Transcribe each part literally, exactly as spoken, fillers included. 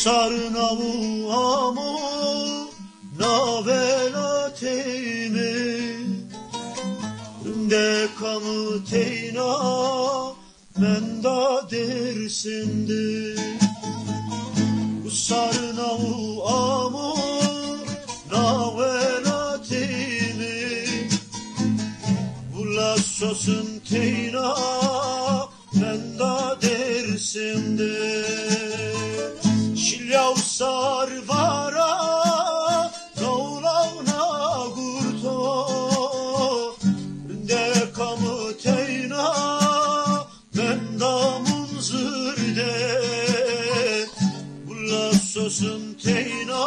Sarnavu amo na welatê mi, rindeka mi teyna menda Dêrsim de. Sarnavu amo na welatê mi, vula sosin teyna menda Dêrsim de. Şilya û sar vara, dewla û na gurto, rindeka mi teyna menda Munzur de. Vula sosin teyna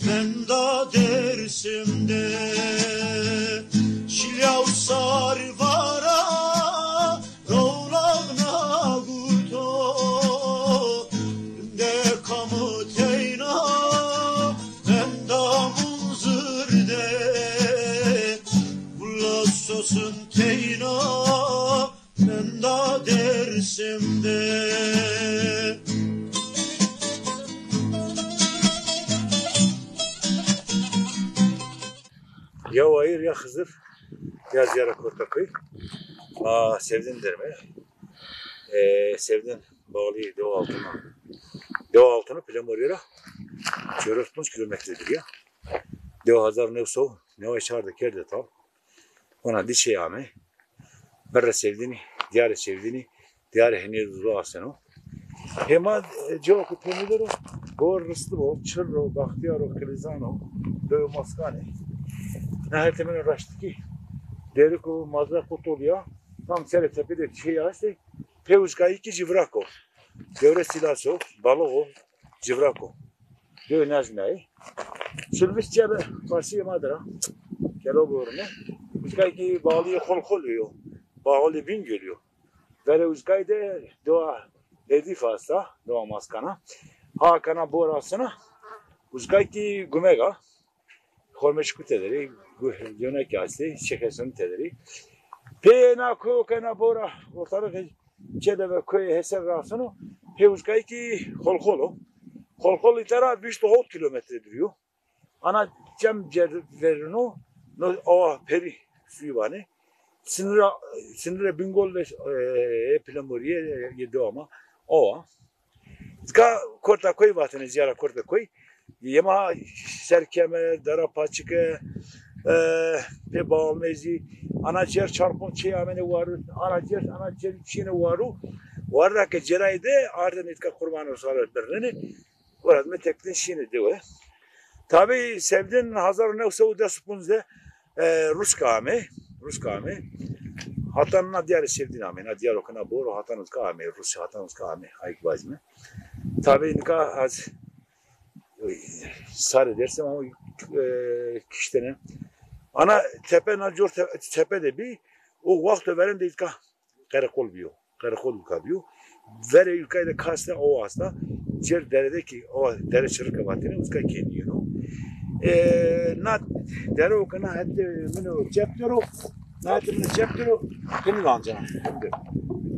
menda Dêrsim de. Şilya û sar vara, dewla û na gurto, rindeka mi teyna menda Munzur de. Vula sosin teyna menda Dêrsim de. Ya Wayir ya Xizir ya Ziyara Kortaköy. Ma Sevdin derime. E, Sevdin bağlı Dewa Altını. Dewa Altını Pilemorî ra çewres ponc kilometredir ya. Dewa hezar new sew neway çar de kerde tam. Ona di şey ame. Berre Sevdinî, diyarê Sevdinî, diyarê Henîye Duzlu aseno. Hema, e, cewakî pênî der o, bor ristli bo, çirr o, baxtiyar o, kilizan o, dewe maskan ê. Na her temeno raştikî, derik o, mazra qutol ya, tam serê tepê de şey estê, pê uckayî kî civirak o. Dewre Sîlas o, Balix o, civirak o. Dewe Nezmî yê. Sulbis çebe karşîyê ma der a. Kelo borine. Uckayî kî bağlî Xolxolî yo. Bağlî Bingöl yo. Verê uckayî de dewa Hêdîf esta, dewa Maskana. Ha kana bor asena. Uckayî kî Gumeg a. Xormeşku tederî, Gönekî estê, Şêx Hesenî tederî. Pê na koyo ke na bora ortalık Çelebe koyê Hesen ra aseno, pê uckayî kî Xolxol o. Xolxol îta ra vîst û hewt kilometre dûrî yo. Ana çem cer verino, no awa Perî suyu vanê. Sinira, sinirê Bingol ve, e, Pilemorîye, e, yê dewa ma. Awa. Zika Kortakoy vatene, ziyara Kortakoy. Yema Serkemer, Dara Paçike, e, pê Baalmezî, ana cer çar ponc çê amene waru, ana cer, ana cer çêne waru. Waru ra ke cerayê de ardene îtka Qurban o sare birnene. Ora me tekne şîne dewe. Tabi Sevdin hezar û new sey û des û ponc de, e, Ruska ame. Ruska ame. Hatan na diyarê Sevdin ame. Na diyaro ke na boro hatan uska ame. Rus hatan uska ame. Ayk bazime. Tabi nika az, e, sarê Dêrsim ama, e, kiştene. Ana tepe na cor te-, tepe de bî. O waxto verên de îtka qereqol bîyo. Qereqol uka bîyo. Verê uka de kaste o asta. Cêr dere de kî o dere çirike vatêne, uska kênî yeno. E, na dere o ke na hetê min o çep der o. Na hetê min o çep der o. Hinî vancena. Hindir.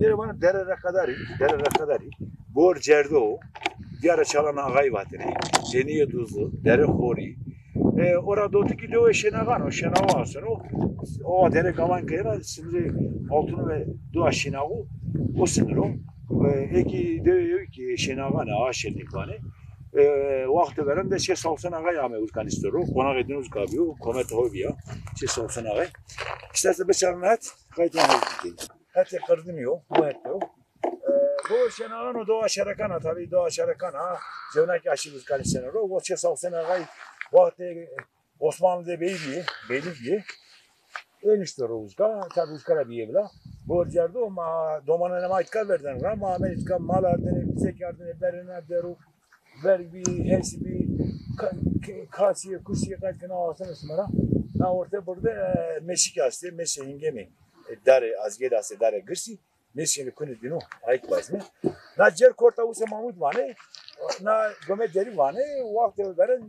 Dere vana dere Reqedarî. Dere Reqedarî. Bor cerdo. Diyare Çalan Axayî vatêne. Henîye Duzlu. Dere Xorî. E, ora dotî kî dewe Şênaxan o, Şênaxu aseno. O dere Galan keyra, sinirê Altunu ve dua Şênaxu, o sinir o. E, ê kî dewe yew kî Şênaxan a, a Şênîk vanê. E, waxtê verên de Şêx Sawsen Axay ame uska nîsto ro, qonaxê din uska bîyo, kometa ho bîya, Şêx Sawsen Axay. Îşte ez biçarna het, qaytê ma. Hetê Qirdimî yo, bu het o. E, bu Şênaxan o, doğa Şerekan a, tabi doğa Şerekan a, Cewnakî aşî uska nîseno ro, o Şêx Sawsen Axay, waxtê Osmanlı de bey bîyê, beylik bîyê. Ê nişto ro uska, tabi uska ra bîyê vila. Bor cerdo ma, domananê ma îtka verden ra, ma amên îtka mal ardêne, pîsek ardêne, berêne der o, verg bî, hes bî, ka-, ke-, kasîye, kusîye, qayt ke na aseno sima ra. Na orte burada, e, meşik estê, meşê hingemî. E, darê azgêd estê, darê girsî. Nêşîne kunê dîno, ayk bazme. Na cer Korta Use Mahmud vanê, na gome derî vanê, waxtê verên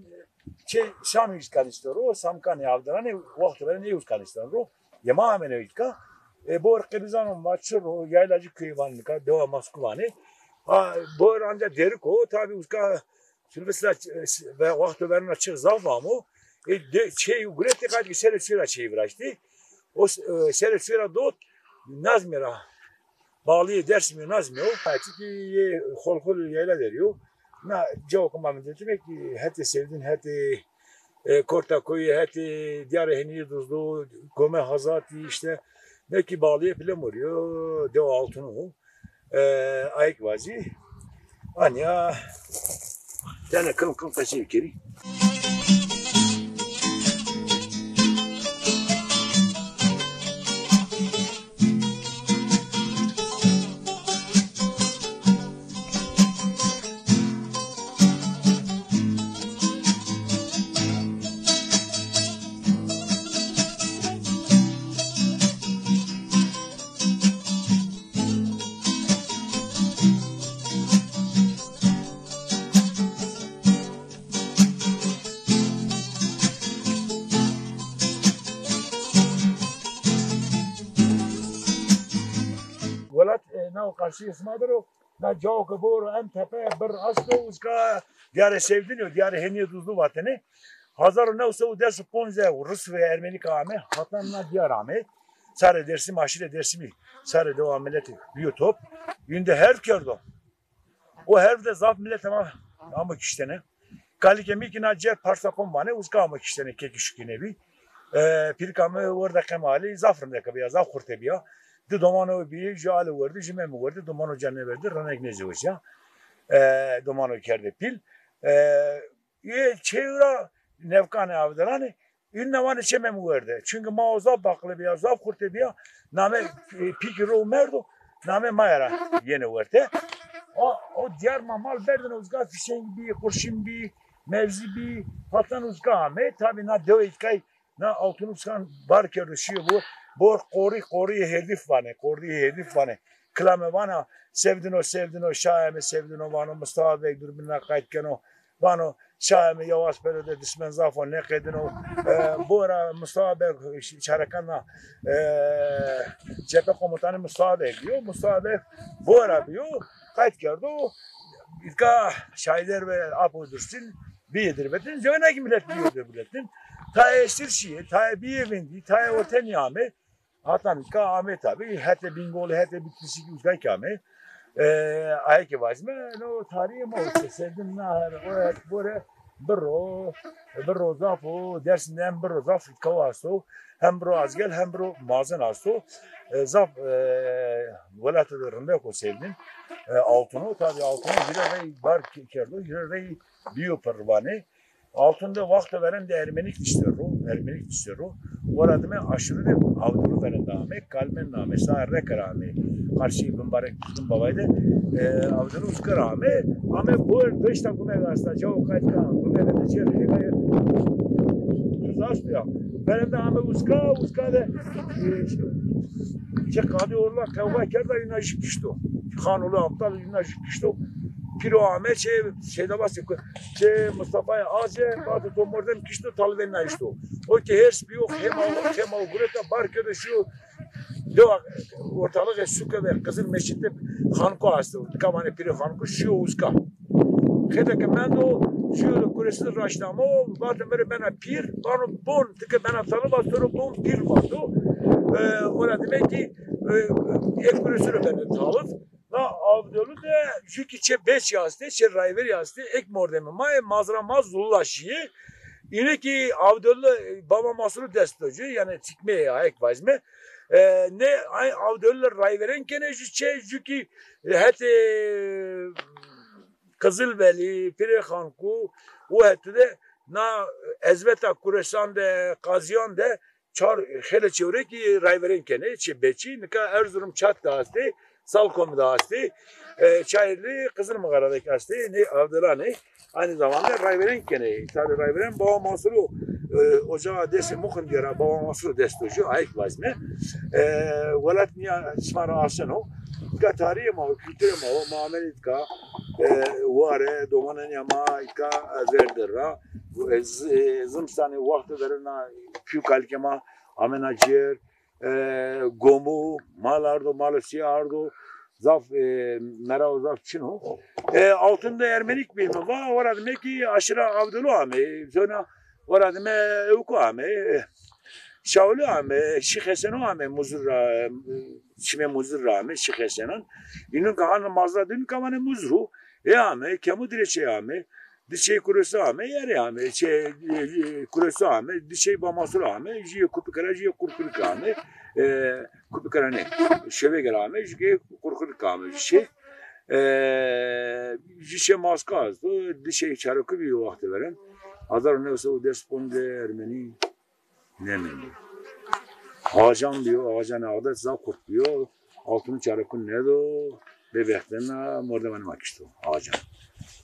çê Şamî uska nîsto ro, Samkanê Avdiranê, waxtê verên ê uska nîsto ro. Yê ma amêne îtka. E, bor qebîzano ma çi ro, Yaylacı köyü vanê nika, dewa Masku vanê. A, bor anca derik o, tabi uska Silvestra, e, ve wexto verna çix zaf amo. E, de, çey guretî, qat ki serê çuy ra çey viraştî. O s-, e, serê çuy ra dot Nazmî ra. Bağlîyê Dêrsimî Nazmî o. Çikî yê Xolxol yayla derî yo. Na cawo ke ma vindetime ki hetê Sêvdîn, hetê, e, Korta Koyî, hetê Diyarê Henîyê Duzlu, Gome Hazatî îşte. Ne ki bağlîyê Pilemurî yo, dewa Altun o. E, ayik vazî. Anya tene kim kim qesey kerî. Welat, e, nao qarşî sima der o. Na cao ke bor en tepe bir asto, uska Diyarê Sêvdîn o, Diyarê Henîyê Duzlu vatene. Hazar û new sey û des û ponzde Rus ve Ermenik ame, hatan na diyar ame. Sarê Dêrsim, aşîrê Dêrsimî, sarê dewa miletî bîyo top. Yunde herb kerdo. O herb de zaf milet ama amo kiştene. Kalikê mi kî na cêr Parsapon vanê, uska amo kiştene, kekî şukîne bî. E, pîrika mi werde Qemalî, zaf rindeke bîya, zaf xurte bîya. Di domano bî, ju ale werdî, ju meme werdî, domano ca nêverdî, rinek nêzewecîya. E, domano kerde pîl. E, yê çêwra Nevkanê Avdelanê, îna vanê çê meme werde. Çunke ma o zaf baqile bîya, zaf xurte bîya. Name, e, pîkî ro merdo, name ma ya ra yenê werte. O, o diyar ma mal berdêne, uzga fişeng bî, qurşin bî, mevzî bî, hatan uzga ame. Tabi na dewe îtkay, na Altun uzkan bar kerdo şîyo bo. Bor qorî, qorîyê Hêrdîf vanê, qorîyê Hêrdîf vanê. Kilame vana, Sêvdîno, Sêvdîno, şahê mi Sêvdîno vano, Mustafa Beg durbîn ra qayt keno. Vano, şahê mi Yewaz Pêro de dismen zaf o, nêqedîno. E, bora Mustafa Beg ş-, çarekan ra, e, cephe komutanî Mustafa Beg bîyo. Mustafa Beg bora bîyo, qayt kerdo. Îtka Şayder ve Apo Dursun bîyê dirbetin, zewna ki milet bîyo dirbetin. Tayê esir şîyê, tayê bîyê vindî, tayê orte nîyamê. Hatan îtka ame tabi, hetê Bîngolî, hetê Bitlîsî kî uzga kî ame. E, aye ke vazîme, no tarîxê ma o, Sêvdîn na her o het bore birro, birro zaf o, Dêrsim de hem birro zaf îtka asto, hem birro azgel, hem birro mazen asto. E, zaf, e, welatê de rindek o Sêvdîn, e, Altun o, tabi Altun o hîrê rey bar ke-, kerdo, hîrê rey bîyo pirvanê. Altun de wexto verên de Ermenik dişte ro, Ermenik dişte ro. Wera dime aşîrî de Avdulu verên de ame, Kalmen de ame, Sair Reker ame. Qarşî Bimbarek Duzgin Babay de, e, Avdulu uska ra ame. Ame bor beşta gumek asta, cao qayt ka, gumek de çer, hêgay tuz asto ya. Verên de ame uska, uska de, e, çe qadî orla qewga kerda, îna jî kişto. Xanulu Aptal îna jî kişto. Pîro ame çê Şeyda Basî, çê Mustafayê Ace, vato to mordem kişto, talibê nayişto. O ki hêrs bîyo, hema, hema gureta bar kerdo şîyo. Dewa ortalığı suke ve Qizil Mescid de Xanko asto. Nika vanê Pîrê Xanko, şîyo uska. Xete ke mendo, şîyo de kuresi raşt amo, vato mi rê bena pîr, vano bon, ti ke bena talib a, to rê bon pîr vato. E, ora demek ki, e, e, kuresi rê bena talib. Na Avdolu de jü ki çê Beçî astê, çê Rayverî astê, ek mordemê ma yê, mazra ma Zulula şîyê. Îne ki Avdolu, e, Baba Masuru dest do jü, yanî tikmê ya, ek vazme. E, ne ay Avdolu Rayveren kenê jü çê, jü ki, e, hetê Qizilbelî, Pîrê Xanku, o hetû de na ezbeta Kuresan de, Qazîyan de, çar xele çewrekî rayveren kenê, çê Beçî, nika Erzurum Çat de astê, Salkom de astê, e, Çayırlı, Kızılmıgara'daki astê, nê Avdelanê, aynı zamanda rayveren kenê. Tabi rayveren Baba Mansuru, e, ocağa desi mukhim diyara Baba Mansuru destoju, ayık vazme. E, welat niya çima ra aseno, ika tarihê ma, kültürê ma, ma amelî ika, e, ware, domananîya ma ika, e, verdir ra, e, z-, e, zimstanê wextê verena, pî û kalikê ma amena cêr, e, gomu, mal ardo, malo sîye ardo, Zaf, e, merav zaf çin o. E, Altun de Ermenik bîme va, ora dime ki aşira Avdulu ame, sonra ora dime Ewku ame, e, Şaulu ame, Şîx Hesenu ame, Muzur ra, e, çime Muzur ra ame, Şîx Hesenan. Înun ka han mazda dün ka vane Muzru, e ame, kemu direçe ame. Di çey Kuresu ame, yerê ame, çey, e, e, Kuresu ame, di çey Bamasur ame, jüye Kupikara, jüye Kurkurik ame, e, Kupikara ne, Şevegera ame, jüye Kurkurik ame, jü çey, e, jü çey Maska esto, di çey Çaroku bî o waxtê veren. Hazar û new sey û des ponc de Ermenî nêmendî. Ağacan bîyo, ağacan adet zaf kurt bîyo. Altun Çaroku nêdo, bêbextena mordemanê ma kişto ağacan.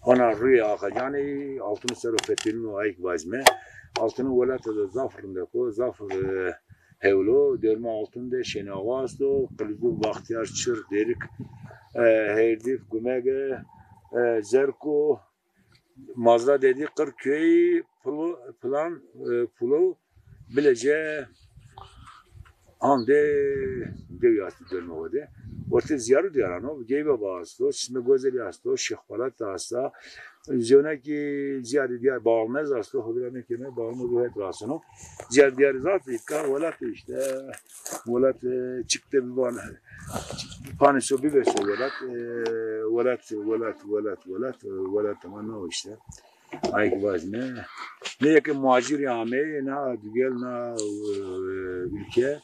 Hona ruyê Axacanî Altun ser o fetelîno, ayk vazme. Altun welate de zaf rindek o, zaf, e, hewlo. Dêrma Altun de Şênaxu esto, Qilizû, Baxtiyar, Çir, Dêrik, e, Hêrdîf, Gumege, e, Zerku, Mazda Dedî, Qirköyî, Pulu-, Plan, e, Pulu, Bilece, hande dew yastî dönme o de. Orte ziyarı diyaran o. Geybaba asto, Çisme Gozelî asto, Şêxpalat da asta. Zewnekî ziyarı diyar Bağılmez asto. Xo bira mekeme Bağılmez o het raseno. Ziyarı diyarı zaf îtka, welat işte. Welat, e, çıktı bir bana. Pani so bir beso welat, e, welat, welat, welat, welat, e, welat ama ne o işte. Ayk vazme. Ne yeke muhacirî ameyê, na dugel, na, e, ülke.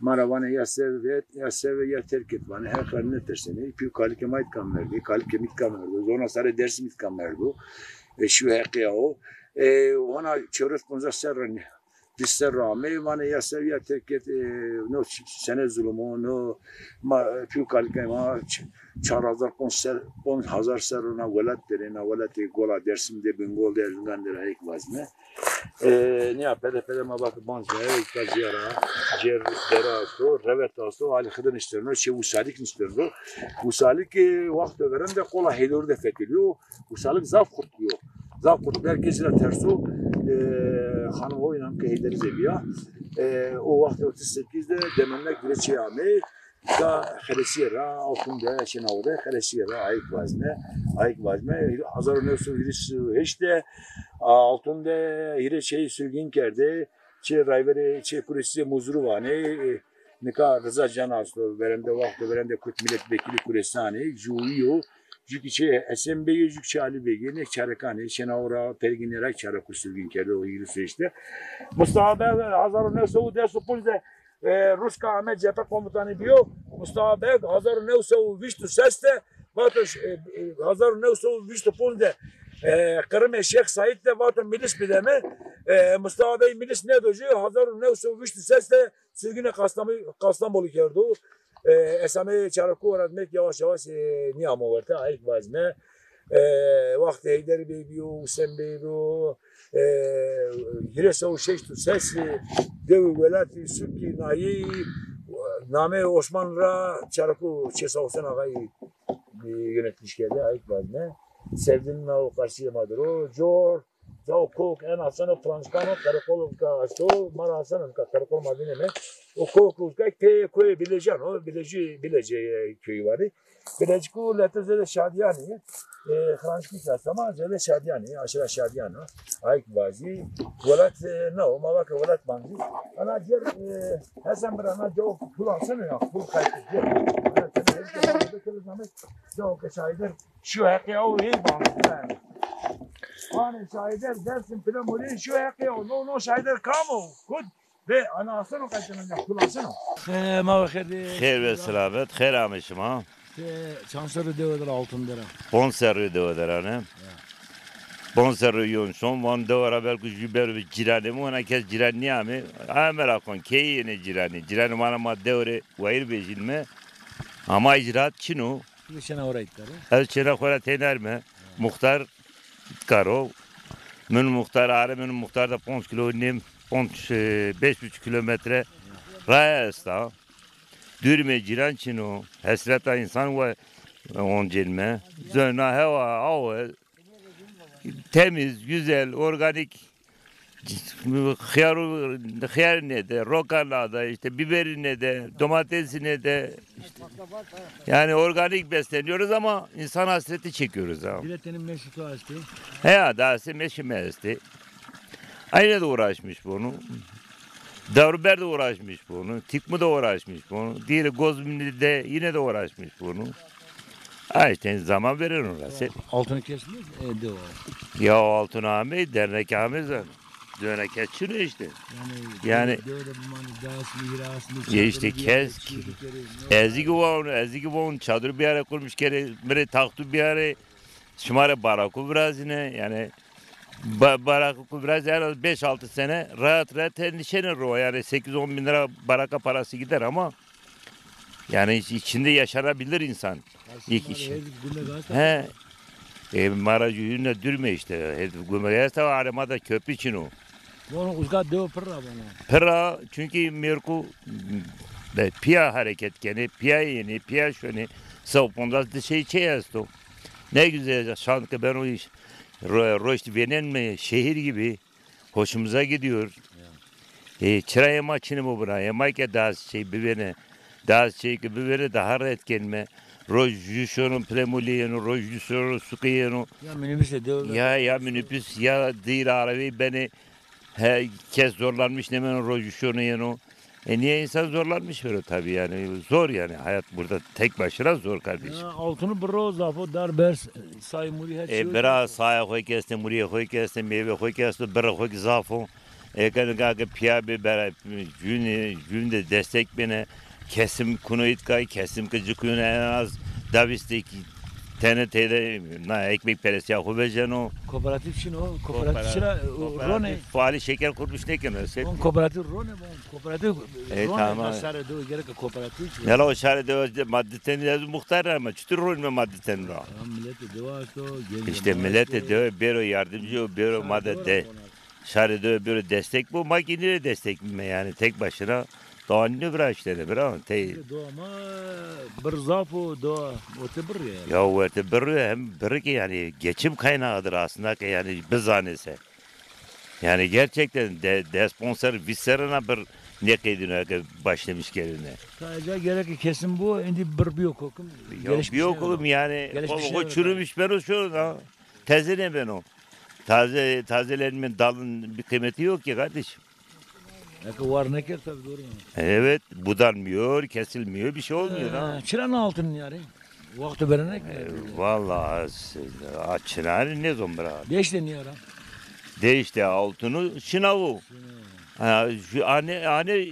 Ma ra vanê ya sev vet, ya sev ya terk et vanê. Her kar nêtersenê. Pî û kalikê ma îtka merdê, kalikê mi îtka merdo. Zona sarê Dêrsim îtka merdo. E, şu heqîya o. E, ona çewres ponzas serre ne. Di serre ameyê, vanê ya sev ya terk et, e, no sene zulum o, no ma, e, pî û kalikê ma ç-, çar hazar, ponc ser, ponc hazar serre na welat der ê, na welatê Gola Dêrsim de, Bingol de, Erzingan der ê, ayk vazme. E, nîya pede pede ma vat banc, e, îtka cêr a, cêr dere asto, revet asto, Alî Xidir nişterno, çê Usalik nişterno. Usalik, e, waxto verên de qola Heyderû de fetelîyo. Usalik zaf xurt bîyo. Zaf xurt, herkes ra terso. E, xanim o înan ke Heyderî zê bîya. E, o waxtê otuz sekiz de Demennek bile çê amey. Îka Xelesîye ra, Altun de, Şênaxu de, Xelesîye ra ayk vazme, ayk vazme. Hazar û new sey û hîris û heşt de Altun de hîrê çey surgîn kerdê. Çê rayverê, çê Kuresî Muzurû vanê. E, nika Riza Can asto, verende, waxto verende kut milletvekili Kuresanê, jûyî yo. Jû kî çê Esen Bey, jû kî çê Alî Bey, nê Çarekan ê, Şênaxu ra, Pergînê ra Çareku surgîn kerdê o hîris û heşt de. Mustafa Beg, hazar û new sey û des û ponc de, e, Ruska ame cephe komutanî bîyo. Mustafa Beg, hazar û new sey û vîst û ses de, vato, e, e, hazar û new sey û vîst û ponc de, e, Qirimê Şêx Saîd de vato milis bide mi. E, Mustafa Bey milis nêdo ci, hazar û new sey û vîst û ses de surgînê Kastamı-, Kastamonu'yu kerdo. E, esamê Çareku ora demek yavaş yavaş, e, nîyamo werte, ayk vazme. E, waxtê Heyder Bey bîyo, Husen Bey bîyo, e, hîrê sey û şeşt û ses, e, dew û welatî, sukî, nayî, nameyê Osman ra Çareku Çê Sağ Husen Ağayî, e, yönetmiş kerdê, ayk vazme. Sevdin na o qarşîyê ma der o, cor, Cao kok en aseno, Franskano, karakol ka asto, ma ra aseno ka karakol ma vîneme. O kok ka ke koyê Bilecan o, Bileci, Bileci, e, köyü vardı. Bilecik o lete zede Şadiyanî, e, Franskî ki asta ma zede Şadiyanî, aşira Şadiyan o. Ayk vazî, welat, e, na o, ma vake welat banzî. Ana cer, e, Hesen bira na cao pul aseno ya, pul kayıtlı cer. Ana cer, cer, cer, cer, cer, Şu heqî aw ey bano. Vanê şaîder Dersim pile murî şu heqî aw. No, no şaîder kam o? Kud? Be, ana aseno qaytena ya, kul aseno. E, ma ve xêr dî. Xêr ve selamet, xêr amê şima. E, çand serrî dewe der a, Altun der a? Ponc serrî dewe der a ne. Ponc serrî yon şon, van dewe ra belkî jü bero cîranê mi, wana kes cîran nîyamê. Ame ra kon, keyî yenê cîranî. Cîranê ma ra ma dewe rê wayîr vejînme. Ama îcraat çin o. Şena orayî kare. Ez şena xo ra teyner me. Muxtar karo. Min muxtar are, min muxtar da ponc kilo nêm, ponc, e, beş buçuk kilometre raya esta. Dûrîme cîran çin o. Hesreta însan we oncên me. Zona hewa, awe, temiz, güzel, organik. Xiyarı, xiyarı ne de, roka ne de, işte biberi ne de, domatesi ne de. İşte. Yani organik besleniyoruz ama insan hasreti çekiyoruz ha. Diretenin meşi to astı. He, daha se meşi mi astı. Aynı de uğraşmış bunu. Davruber de uğraşmış bunu. Tikmi de uğraşmış bunu. Diğeri Gozmini de yine de uğraşmış bunu. Ha işte zaman verir orası. Altını kesmiş, e, de o. Ya altın ame, dernek ame zaten. Döne kes çino işte. Yani, yani de, de bu mani das mi, hiras mi, ya işte kes, ezigi vonu, ezigi vonu, çadır bir yere kurmuş kere, mire tahtu bir yere, şımare baraku virazine, yani ba-, baraku biraz en az beş altı sene rahat rahat endişenin ro. Yani sekiz on bin lira baraka parası gider ama yani iç-, içinde yaşanabilir insan. İlk iş. He. E, mara yüzüne dürme işte. Hep gümegeste arama da köprü için o. Bunu uzga deo pırra bana. Pırra çünkü Mirku be, piya hareket kene, piya yeni, piya şöyle. Savpondas de şey şey esto. Ne güzel şan ki ben o iş. Ro-, roşt venen mi şehir gibi. Hoşumuza gidiyor. Ya. E, çira ema çinimo buna. Ema ke daha şey bibene. Daha şey ki bibene daha rahat gelme. Roj juşonu plemuli yenu, roj juşonu suki yenu. Ya minibüs de diyor. Ya, ya minibüs ya değil arabayı beni he, kes zorlanmış ne meno roj juşonu yenu. E niye insan zorlanmış böyle tabii yani. Zor yani. Hayat burada tek başına zor kardeşim. Ya, altını bro zafo dar bers say muri her şey. E, bira saya xo keste, muriye xo keste, meyve xo keste, bira xo ki zafo. E, kan, kan, kan, piya be, bera, cüne, cünde destek bene, kesim kuno itka, kesim ki cüküne en az, daviste ki, tene tede, na, ekmek peresiya xo veceno. Kooperatif çin o, kooperatif çira, rone. Fali şeker kurmuş ne kene, se- On kooperatif rone, bon, kooperatif e, rone, tamam. Na sare do gerek kooperatif. Nela o sare do madde teni ez muhtar ama, çutur rone madde teni ra. Ya millete deva işte o, işte millete deva, bero yardımcı o, bero madde de. Şarê de bir destek bu, ma ki nire destek mi yani tek başına. Daha ne bira işte ne bira. Te... Doğa ma bir zaf o doğa, o te bir ya. Ya werte bir hem bir ki yani geçim kaynağıdır aslında ki yani bizanese. Yani gerçekten de, desponsor visserine bir ne kaydına başlamış gelirine. Sadece gerek ki kesin bu, indi bir biyo kokum. Ya biyo kokum yani. O çürümüş ben o şu da. Teze ne ben o. Taze, tazelenmeyen dalın bir kıymeti yok ki kardeşim. Eke var ne kadar tabii, doğru mu? Evet, budanmıyor, kesilmiyor, bir şey olmuyor ha. Çıranın altının yani. Vakti verene ki. E, vallahi, a, çınarı ne zon bırak. Değişti niye ara? Değişti altını, şınavu. Ha, şu ane, ane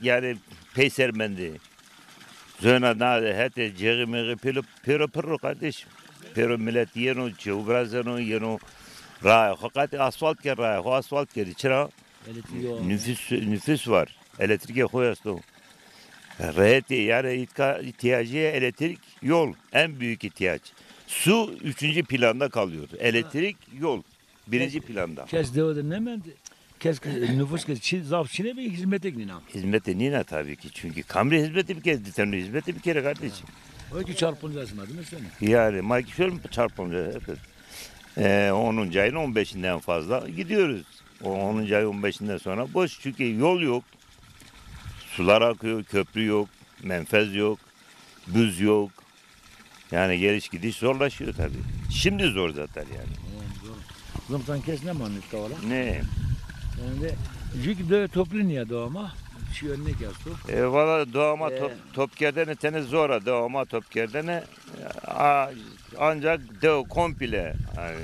yani peyser mendi. Zona na hete cegi megi pilo, piro piro kardeşim. Piro millet yeno, çevu brazeno, yeno. Raya, hakikaten asfalt ke raya, ho asfalt ke, çıra. Nüfus, nüfus var. Elektrike ho esto. Reheti, yani itka-, ihtiyacı elektrik, yol. En büyük ihtiyaç. Su üçüncü planda kalıyor. Elektrik, yol. Birinci planda. Kes dewe de ne mendi? Kes ki, nüfus kes çi, zaf çine bir hizmete nina. Hizmete nina tabii ki. Çünkü kamri hizmeti bir kere, ditenli hizmeti bir kere kardeşim. O ki çarpıncası mı, değil mi senin? Yani, ma ki şöyle çarpınca, evet. Ee, onuncu ayın on beşinden fazla gidiyoruz. O onuncu ay on beşinden sonra boş çünkü yol yok. Sular akıyor, köprü yok, menfez yok, buz yok. Yani geliş gidiş zorlaşıyor tabii. Şimdi zor zaten yani. Tamam, zor. Zımtan kes ne manlık kavala? Ne? Yani de, çünkü de toplu niye doğama? Şu önüne gelsin. E, valla doğama top, top kerdene tene zora, doğama top kerdene. A, ancak de komple, yani,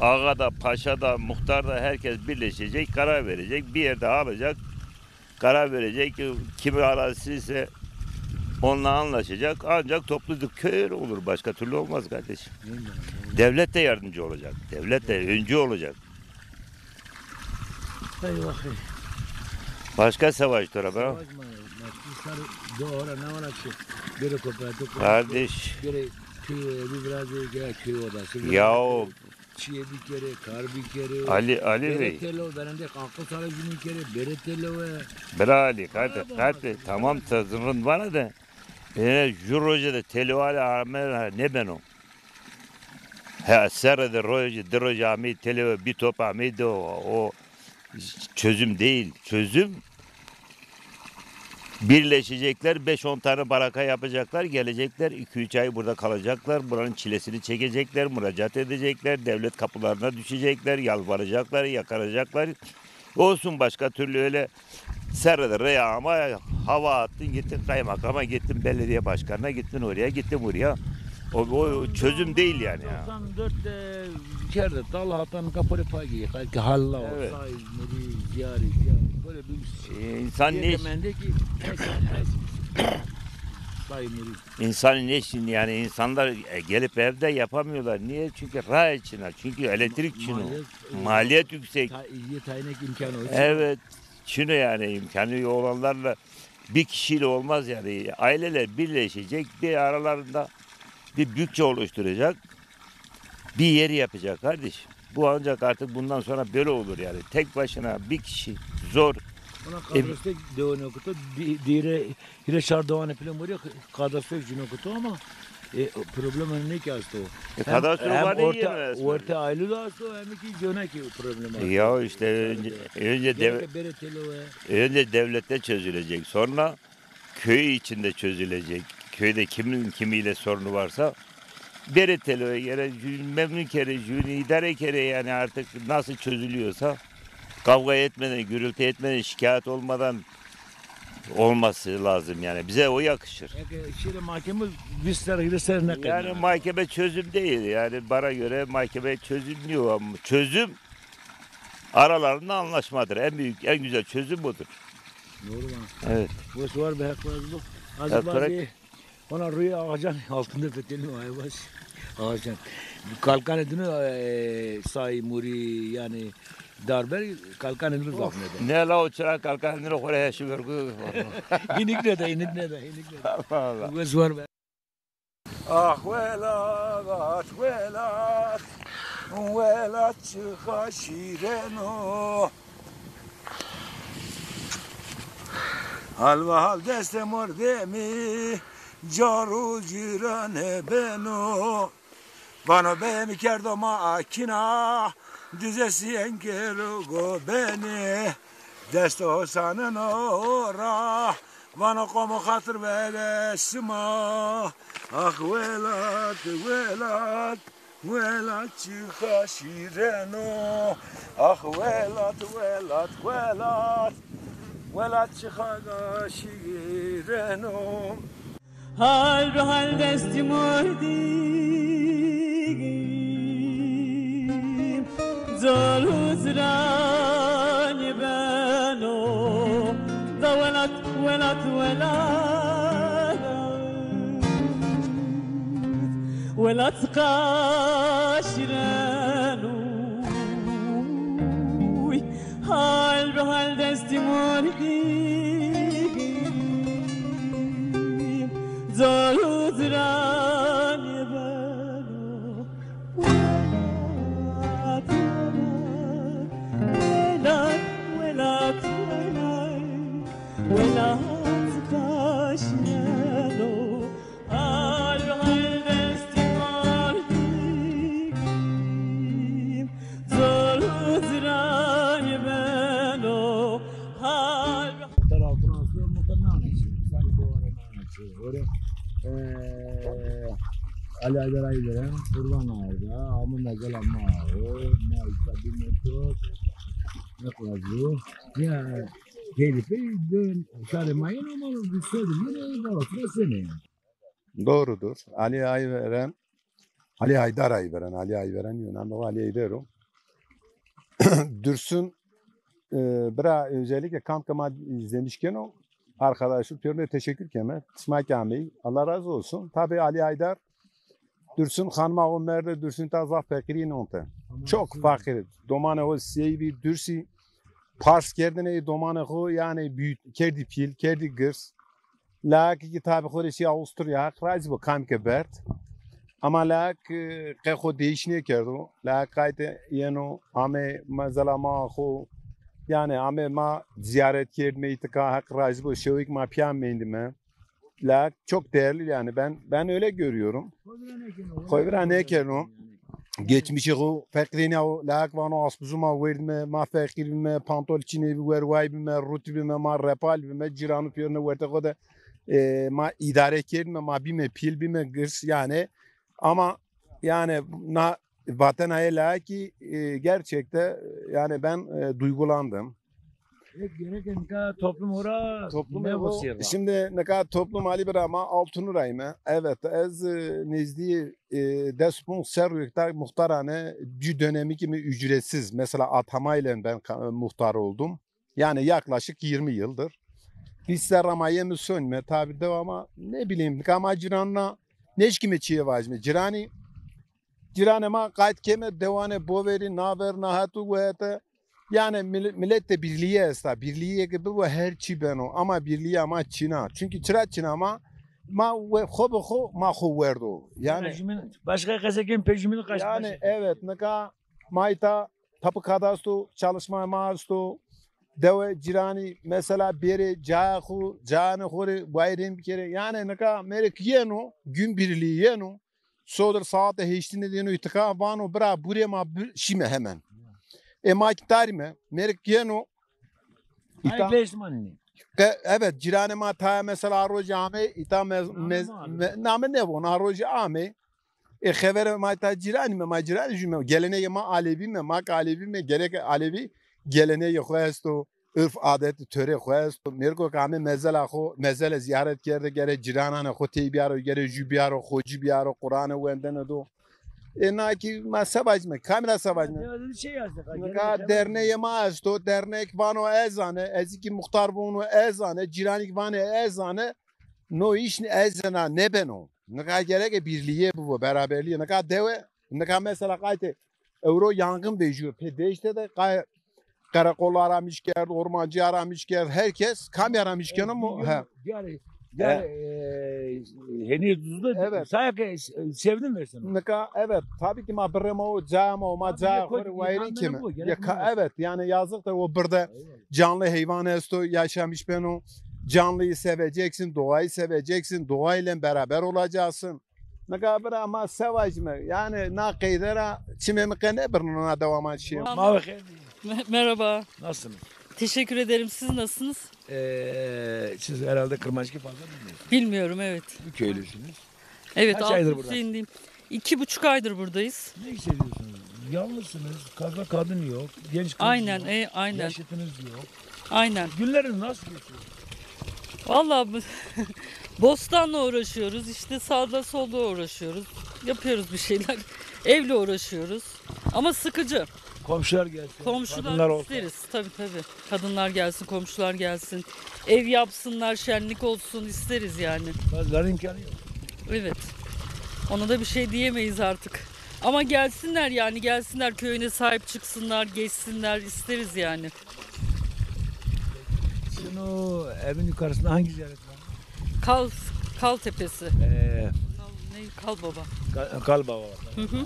ağa da, paşa da, muhtar da herkes birleşecek, karar verecek, bir yerde alacak. Karar verecek ki kimi arazisi ise onunla anlaşacak. Ancak toplu köy olur. Başka türlü olmaz kardeşim. Devlet de yardımcı olacak. Devlet de öncü olacak. Eyvah. Başka savaş tora be. Savaş mı? Bak, insan doğru ne olacak? Bir kooperatif. Kardeş. Bir köy, bir biraz da köy odası. Ya o Çiye bir kere, kar bir kere. Ali, Ali Bey. Beretelo, ben de akıl sana günü kere, beretelo ve. Bira Ali, kardeş, tamam, tazırın bana da. E, ju roje de televale amera ne beno. Ha, serre de roje, di roje amey televe, bir top amey de o, o Çözüm değil. Çözüm, birleşecekler, beş on tane baraka yapacaklar, gelecekler, iki üç ay burada kalacaklar, buranın çilesini çekecekler, müracaat edecekler, devlet kapılarına düşecekler, yalvaracaklar, yakaracaklar. Olsun, başka türlü öyle serrede reya ama hava attın gittin kaymakama, gittin belediye başkanına, gittin oraya, gittin buraya. O, o çözüm değil yani ya. Doksan dört de kerde tal hatan kapore pagi, kalki halla o, evet, say, muri, ziyari, ziyari. Böyle bir şey. E, insan ne iş- Mende ki, neyse, neyse. Say, muri. İnsanın ne işini yani, insanlar e, gelip evde yapamıyorlar. Niye? Çünkü ray içine, çünkü elektrik için o. Maliyet, e, maliyet yüksek. Ta-, iyi taynek imkanı o. Evet. Çino yani, imkanı olanlarla bir kişiyle olmaz yani. Aileler birleşecek, bir aralarında bir bütçe oluşturacak, bir yeri yapacak kardeşim. Bu ancak artık bundan sonra böyle olur yani. Tek başına bir kişi zor. Ona kadroste dewane kutu, di-, dire, hire şar dewane plan var ya, kadroste cino kutu ama e, problema ne ki asto. E, kadastro hem var orta, orta aile de asto, hem ki cona ki problema. Ya işte önce, önce dev-, bere telo ve önce devlette çözülecek. Sonra köyü içinde çözülecek. Köyde kimin kimiyle sorunu varsa bere telo ve yere memnun kere, idare kere yani artık nasıl çözülüyorsa kavga etmeden, gürültü etmeden, şikayet olmadan olması lazım yani. Bize o yakışır. Peki, şimdi mahkeme bir sene, bir sene ne kadar? Yani mahkeme çözüm değil. Yani bana göre mahkeme çözüm yok ama çözüm aralarında anlaşmadır. En büyük, en güzel çözüm budur. Doğru bana. Evet. Bu sual bir hak var bu. Azıcık bazı Ona rüyê ağacan altında fetelîno aybaş. Ağacan. Kalkanê dino e, say, murî, yani darber kalkanê dino zaf nede. Ne la o çira kalkanê dino xo rê heşî vergu. Hînik nede, hînik nede, hînik nede. Allah Allah. Wez war be. Ah welat, welat, welat çixa şîreno. Hal ve hal destê mordemî car û cîranê beno. Vano beyê mi kerdo ma akîna, dizê sîyen kero go benê. Dest o saneno ra, vano qomo xatir vele sima. Ax welat, welat. Welat çixa şîreno, ax welat, welat, welat. Welat çixa ga şîreno. Hal bi hal destî mordî, zor huzranî beno. Da welat, welat, welat. Welat qaşreno, hal bi hal destî morgî, zor huzranî beno. Welat, welat, welat, welat, welat qaşreno. Hal hal destî mordî, zor huzranî beno. Hal. Muhtar altına asıyor, muhtar ne anlatıyor? Sen bu ara ne anlatıyor? Öyle, eee, Ali Aydar Ayderen, Kurban Ağa'da, ama mezala ma o, ma işte bir mektup, ne kadar bu? Ya, gelip dön, sarı mayın ama bu sözü, bu da, bu da, bu da, Doğrudur. Ali Ayveren, Ali Aydar Ayveren, Ali Ayveren Yunan, o Ali Aydar o. Dursun, e, bira özellikle kam kam ma izlemiş keno, arkadaşlık pêrune teşekkür keme. Sima ki ameyi. Allah razı olsun. Tabii Ali Aydar, Dursun hanıma o merde, Dursun ta zaf feqîrî nonte. Çok fakir. Domanê o sey bî, Dursî pars kerdinê domanê xo, yani büyüt, kerdî pîl, kerdî girs. Lakin ki tabi xo rê şî Avusturya, Heq razî bo, kam ke berd. Ama lakin, e, qe xo değiş nêkerdo. Lakin qayte yeno, ame mezela ma xo, yani ame ma ziyaret kerd meytika, Heq razî bo, şewik ma pîya mendîme. Lakin çok değerli yani, ben ben öyle görüyorum. Xo vîra nêkeno. Geçmişê xo feqîrênîya o, lehek vano aspuzû ma werdîme, ma feqîr bîme, pantol çinê bî, werway bîme, rutî bîme, ma repal bîme, cîranû pêrine wertê xo de, e, ma îdare kerdîme, ma bîme pîl, bîme girs, yanî. Ama yanî na vatena yê lehekî, e, gerçekte, yanî ben, e, duygulandım. Evet, gerek nika toplum ora. Toplum ne o, basıyor? Şimdi nika toplum, Ali bira, ma Altınurayme. Evet, ez, e, nêzdî, e, des ponc serrî yo ke muhtarane, cü dönemî ki mi ücretsiz, mesela atama ile ben ka-, muhtar oldum. Yani yaklaşık yirmi yıldır. Biz serra ma yeme sonîme, tabi dewa ma, ne bileyim, nika ma cîranûna nêşkîme çîyê vajîme. Cîranî Cîranê ma qayt keme dewanê boverî, naver, nahet û wehete. Yanî mil-, milet de birlîye esta. Birlîye ke bibo her çî beno. Ama birlîya ma çin a. Çunkî çira çin a ma, ma we-, xo bi xo, ma xo werdo. Yanî, pejmîn, başka kesekin pejmîn kaç yanî, evet, nika ma îta tapu kadastro çalışma ma esto. Dewe cîranî mesela bêrê cayê xo, cayanê xo rê wayîrên bikerê. Yanî nika mêrik yeno, gün birliği yeno. Sodir saate heştîne dêno îtika, vano bira burê ma bi-, şîme hemen. E ma ki tarîme, mêrik yeno. Ay, îta beş manî. Ke-, evet, cîranê ma taya mesela a rojî ame, îta me-, name me-, ma me-, name nêvon, a rojî ame. E xevere ma îta cîranîme, ma cîranî jûme. Gelenegê ma Alevîme, ma ke Alevîme, gereke Alevî gelenegê xo esto. Urf, adet, töre xo esto. Mêrgo ke ame mezela xo, mezele zîyaret kerde, gere cîrananê xo tey bîyaro, gere jû bîyaro, xocî bîyaro, Qurane wendene do. E, na kî ma se vajîme, kamî ra se vajîme? Nika dernegê ma esto, dernek vano ez ane, ez kî muxtar vûno ez ane, cîranî kî vanê ez ane, no îş ez ana nêbeno. Nika gereke birlîye bibo, beraberlîye. Nika dewe, nika mesela qaytê ewro yangın vejîyo pê deşte de, qay-, qereqol aramiş kerd, ormancî aramiş kerd, herkes kamî aramiş keno mu? He. Diyar, diyar, e, henî duzlu, evet, saya ke sevdim versin. Nika, evet, tabii ki ma birrê ma o, caya ma o, ma caya xo rê wayîrên keme. Ya ka-, evet, yani yazık da o birde canlı heyvan esto, yaşamış beno. Canlıyı seveceksin, doğayı seveceksin, doğayla beraber olacaksın. Nika bira ma se vajîme? Yani na qeyde ra çimê mi qe nêbirneno, na dewa ma çî. Ma ve xêr dî. Me-, merhaba. Nasılsınız? Teşekkür ederim. Siz nasılsınız? Ee, siz herhalde Kırmançki fazla bilmiyorsunuz. Bilmiyorum, evet. Bu köylüsünüz. Evet, Altın Hüseyinliyim. Kaç aydır burada? İki buçuk aydır buradayız. Ne hissediyorsunuz? Yalnızsınız, fazla kadın yok, genç kız yok, aynen, e, aynen, yaşıtınız yok. Aynen. Günleriniz nasıl geçiyor? Vallahi bu, bostanla uğraşıyoruz, işte sağda solda uğraşıyoruz. Yapıyoruz bir şeyler. Evle uğraşıyoruz. Ama sıkıcı. Komşular gelsin, komşular kadınlar olsun. İsteriz. Tabii, tabii. Kadınlar gelsin, komşular gelsin. Ev yapsınlar, şenlik olsun isteriz yani. Bazılarının imkanı yok. Evet. Ona da bir şey diyemeyiz artık. Ama gelsinler yani, gelsinler köyüne sahip çıksınlar, geçsinler isteriz yani. Sizin o evin yukarısında hangi ziyaret var? Kal, Kal Tepesi. Ee, Kal, ne? Kal Baba. Kal, Kal Baba var. Hı hı.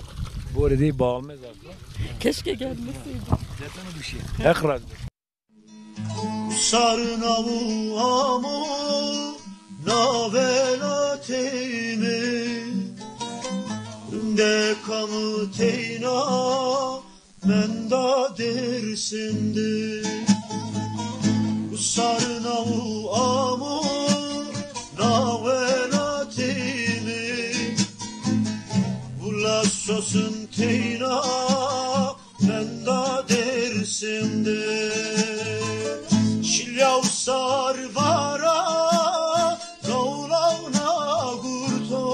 Bu arada bağlamaz aslında. Keşke gelmeseydi. Zaten o bir şey. Hak razı olsun. Sarna u amo navela teyme, de kam teyna menda Dêrsim de. Sarna u amo navela teyme, vula sosin teyna menda Dêrsim de. Şilya u sar vara, dawla u na gurto,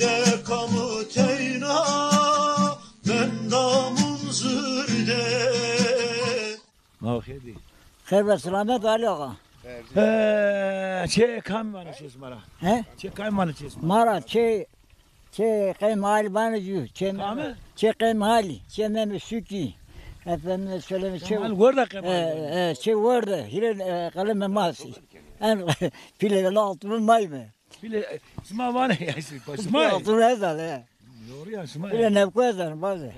de kam teyna menda Munzur de. Ma xêr dî. Xêr ve selamet Ali ağa. He, çê kam vanê çê sima ra? He? Çê kam vanê çê sima ra? Ma ra çê, çê Qey Mali vanê jû. Çê Mehmet, çê Qey Mali, çê Mehmet Sükî. Efendime söyleme çê. Qey Mali werde Qey Mali. E, e, çê werde. Hîrê, e, qeleme ma sî. En pîle la altı may be. Bile, e, sima vanê ya, işte, başka. Sima altı ez ale. Doğru ya, sima. Bile nevko ez ale, bazı. Ya.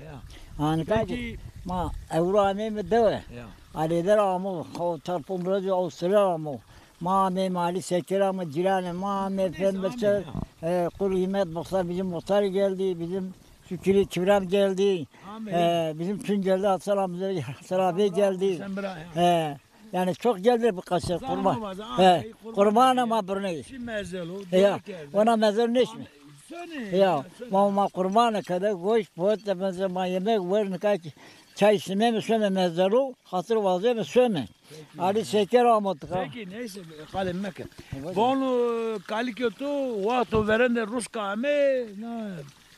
Anika ki ma ewro ameyme dewe. Ya. Alêder amo, o tarafı biraz Avusturya amo. Ma ameyme Ali Seker amo, cîranê ma ame, neyse, efendim, ameyme, e, Kul Himmet Muhtar, bizim muhtar geldi, bizim Şükrü Kibran geldi. Amin. Ee, bizim Tunceli Hasan amca, Hasan abi geldi. Sen bırak ya. Ee, yani çok geldi bu kaçı. Kurban. He, kurban ama burnu. Şimdi mezelo. Ya, ona mezar ne mi? Ya, ma, ma kurbanı kadar goş, pot da mezar, ma yemek var, ne kadar çay sime mi, söme mezelo, hatır vazı mi, söme. Ali Şeker Ahmet. Peki, neyse, kalem meke. Vonu kalikyo tu, waqto verende Ruska ame, na,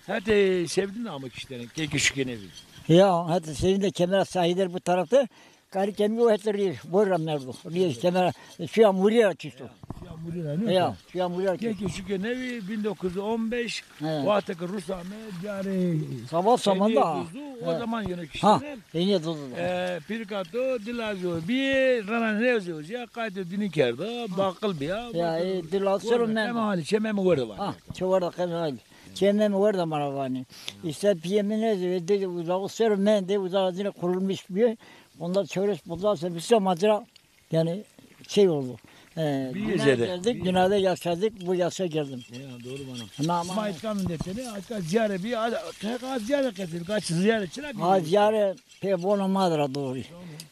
hete sevdin ama kişilerin, keki şu kenevi. Ya, hete sevdin de kemera sahidir bu tarafta. Kali kemi o hete ri, borra merdo. Ri kemera, suya muriya çisto. Suya muriya ne? Ya, suya muriya çisto. Keki şu kenevi bin dokuz yüz on beş, waqteki Rus ame, cari. Sabah zaman da. O zaman yine kişiler. Ha, yine dozdu. E, pirkato, dilazo, bir, rana ne yazıyor ya, kaydı dini kerda, bakıl bir ya. Ya, e, dilazo mendo. Hemen hali, çemem orada var. Ha, çevarda hemen hali. Çemem orada maravani. İşte piyemi ne dedi, uzağı sero mende, uzağı yine kurulmuş bir. Ondan çevresi, bundan sonra bir macera, yani şey oldu. E, bir günah zede. Geldik, günahda yaşadık, bu yaşa geldim. Ya, doğru bana. Ama İsmail Kamil de seni, hatta ziyare bir, hatta ziyare kesin, kaç ziyare çırak. Ha, ziyare pe bono madra doğru.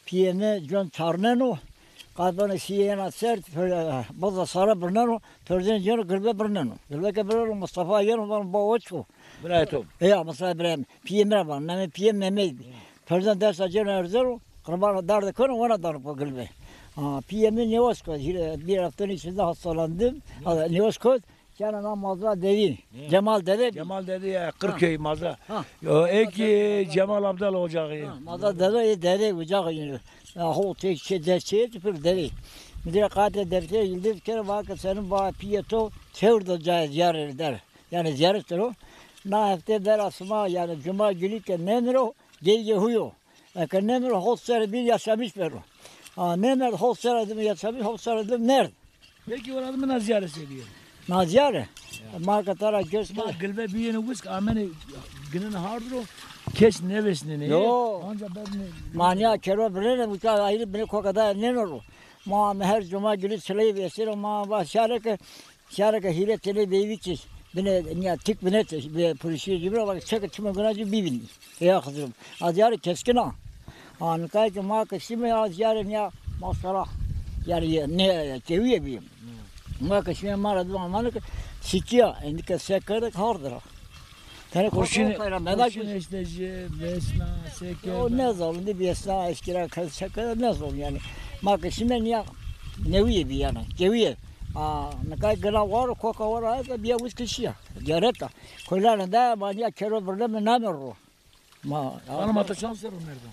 Piyeme con çarneno, kadını siyena ser, baza sara bırneno, Pörzên yeno, Gilbe birneno. Gilbe ke birneno, Mustafa yeno, vano ba o çiko. Birayê to. E ya, Mustafa birayê mi. Piyê mi ra vano, namê piyê mi Mehmet bî. Pörzên dersa cêno erzeno, qirmana darde keno, wana dano po Gilbe. Ha, piyê mi nêwas ko, hîre, bir haftanın içinde hastalandım. Ha, nêwas ko, kena na mazra devî. Cemal dede. Cemal dede ya, Kırköy mazra. Ha. Yo, eki Cemal Abdal ocağı. Ha, mazra dede, e, dede ocağı yine. Ya, ho tek şey, der şey, pir dede. Müdüre kate defter yıldız kere, vake senin ba piyê to, Çewr de ca-, ziyaret der. Yani ziyaret der o. Na hefte der asma, yani cuma günü ke nemro, geyge huyo. Eke nemro, hot serre bir yaşamış bero. Ha, nemerd, hot serre de yaşamış, hot serre de merd. Peki, o adamı na ziyaret seviyor? Na ziyaret? Ma ke tara göz. Ma Gilbe biyene wisk, amene ginen hardro, kes nevesne ne? Yo. Anca ben ne? Manya kero birene, bu kadar ayrı bine kokada ne olur? Ma her cuma günü çileyi besir, ma başarı ki Şareke hîrê tenê beyvî çi. Bine, nîya tik bine te, be purişî cimra bak, çeke çima guna cî bîbînî. Ya Xizir. A diyarê keskin a. A, nikayê ke ma ke şîme a diyarê nîya masara. Yani ne, kewîye bî. Ma ke şîme ma ra dima manê ke sikîya. Endî ke se kerdek hard ra. Tenê kurşun, kurşun işte, jê, vesna, seke. O ne zalindi, vesna, eskira, seke ne zalindi yani. Ma ke şîme nîya newîye bî yani, kewîye. A, nikay gina war, koka war, a, biya wiz kişîya. Gereta. Koylarında ma nîya kero birle mi name ro. Ma. Hanım ata çand serr o merdo?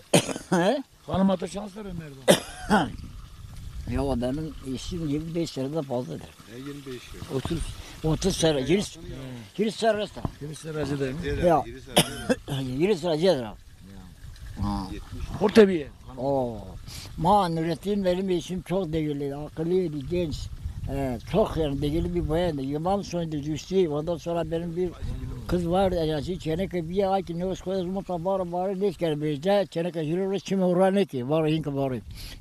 He? Hanım ata çand serr o merdo? Ya benim eşim yirmi beş seneden fazladır. Ne yirmi beş yıl? Otuz. Otuz sene, yirmi, yirmi sene resta. Yirmi sene acı değil mi? Ya. Yirmi sene acı değil. Ha. Kurte bir. Oo. Ma Nurettin benim eşim çok değerli, akıllıydı, genç. Ee, çok yani değerli bir bayandı. Yılan soyundu, düştü. Ondan sonra benim bir kız vardı, yani çeneke bir ay ki ne hoş koyuz mutla var var ne isker beyce çeneke hiro çime uğraneki var hinki var.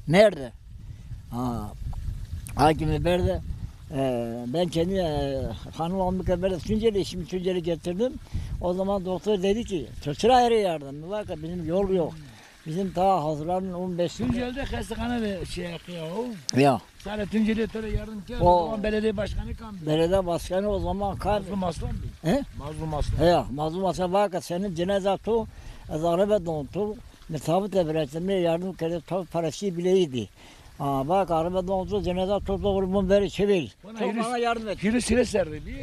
Nerede? Ha. Hakimi berde. Ee, ben kendi e, hanım almışken berde Tunceli, eşimi Tunceli getirdim. O zaman doktor dedi ki, "Çıra yere yardım. Var ki bizim yol yok. Bizim daha hazırlanın on beş." Tunceli'de hastahane de şey yapıyor o. Ya. Sarı Tunceli'ye töre yardım ki o zaman belediye başkanı kam? Belediye başkanı o zaman kam? Mazlum Aslan Bey. He? Mazlum Aslan. Ya, Mazlum Aslan var ki senin cenaze tu, ez araba don tu, misafir de bıraktım, yardım kere tu parası bile iyiydi. Aa, bak, araba dondu, cenaze topla grubun beri çevir. Çok bana yardım et. Hiri sire serri bir,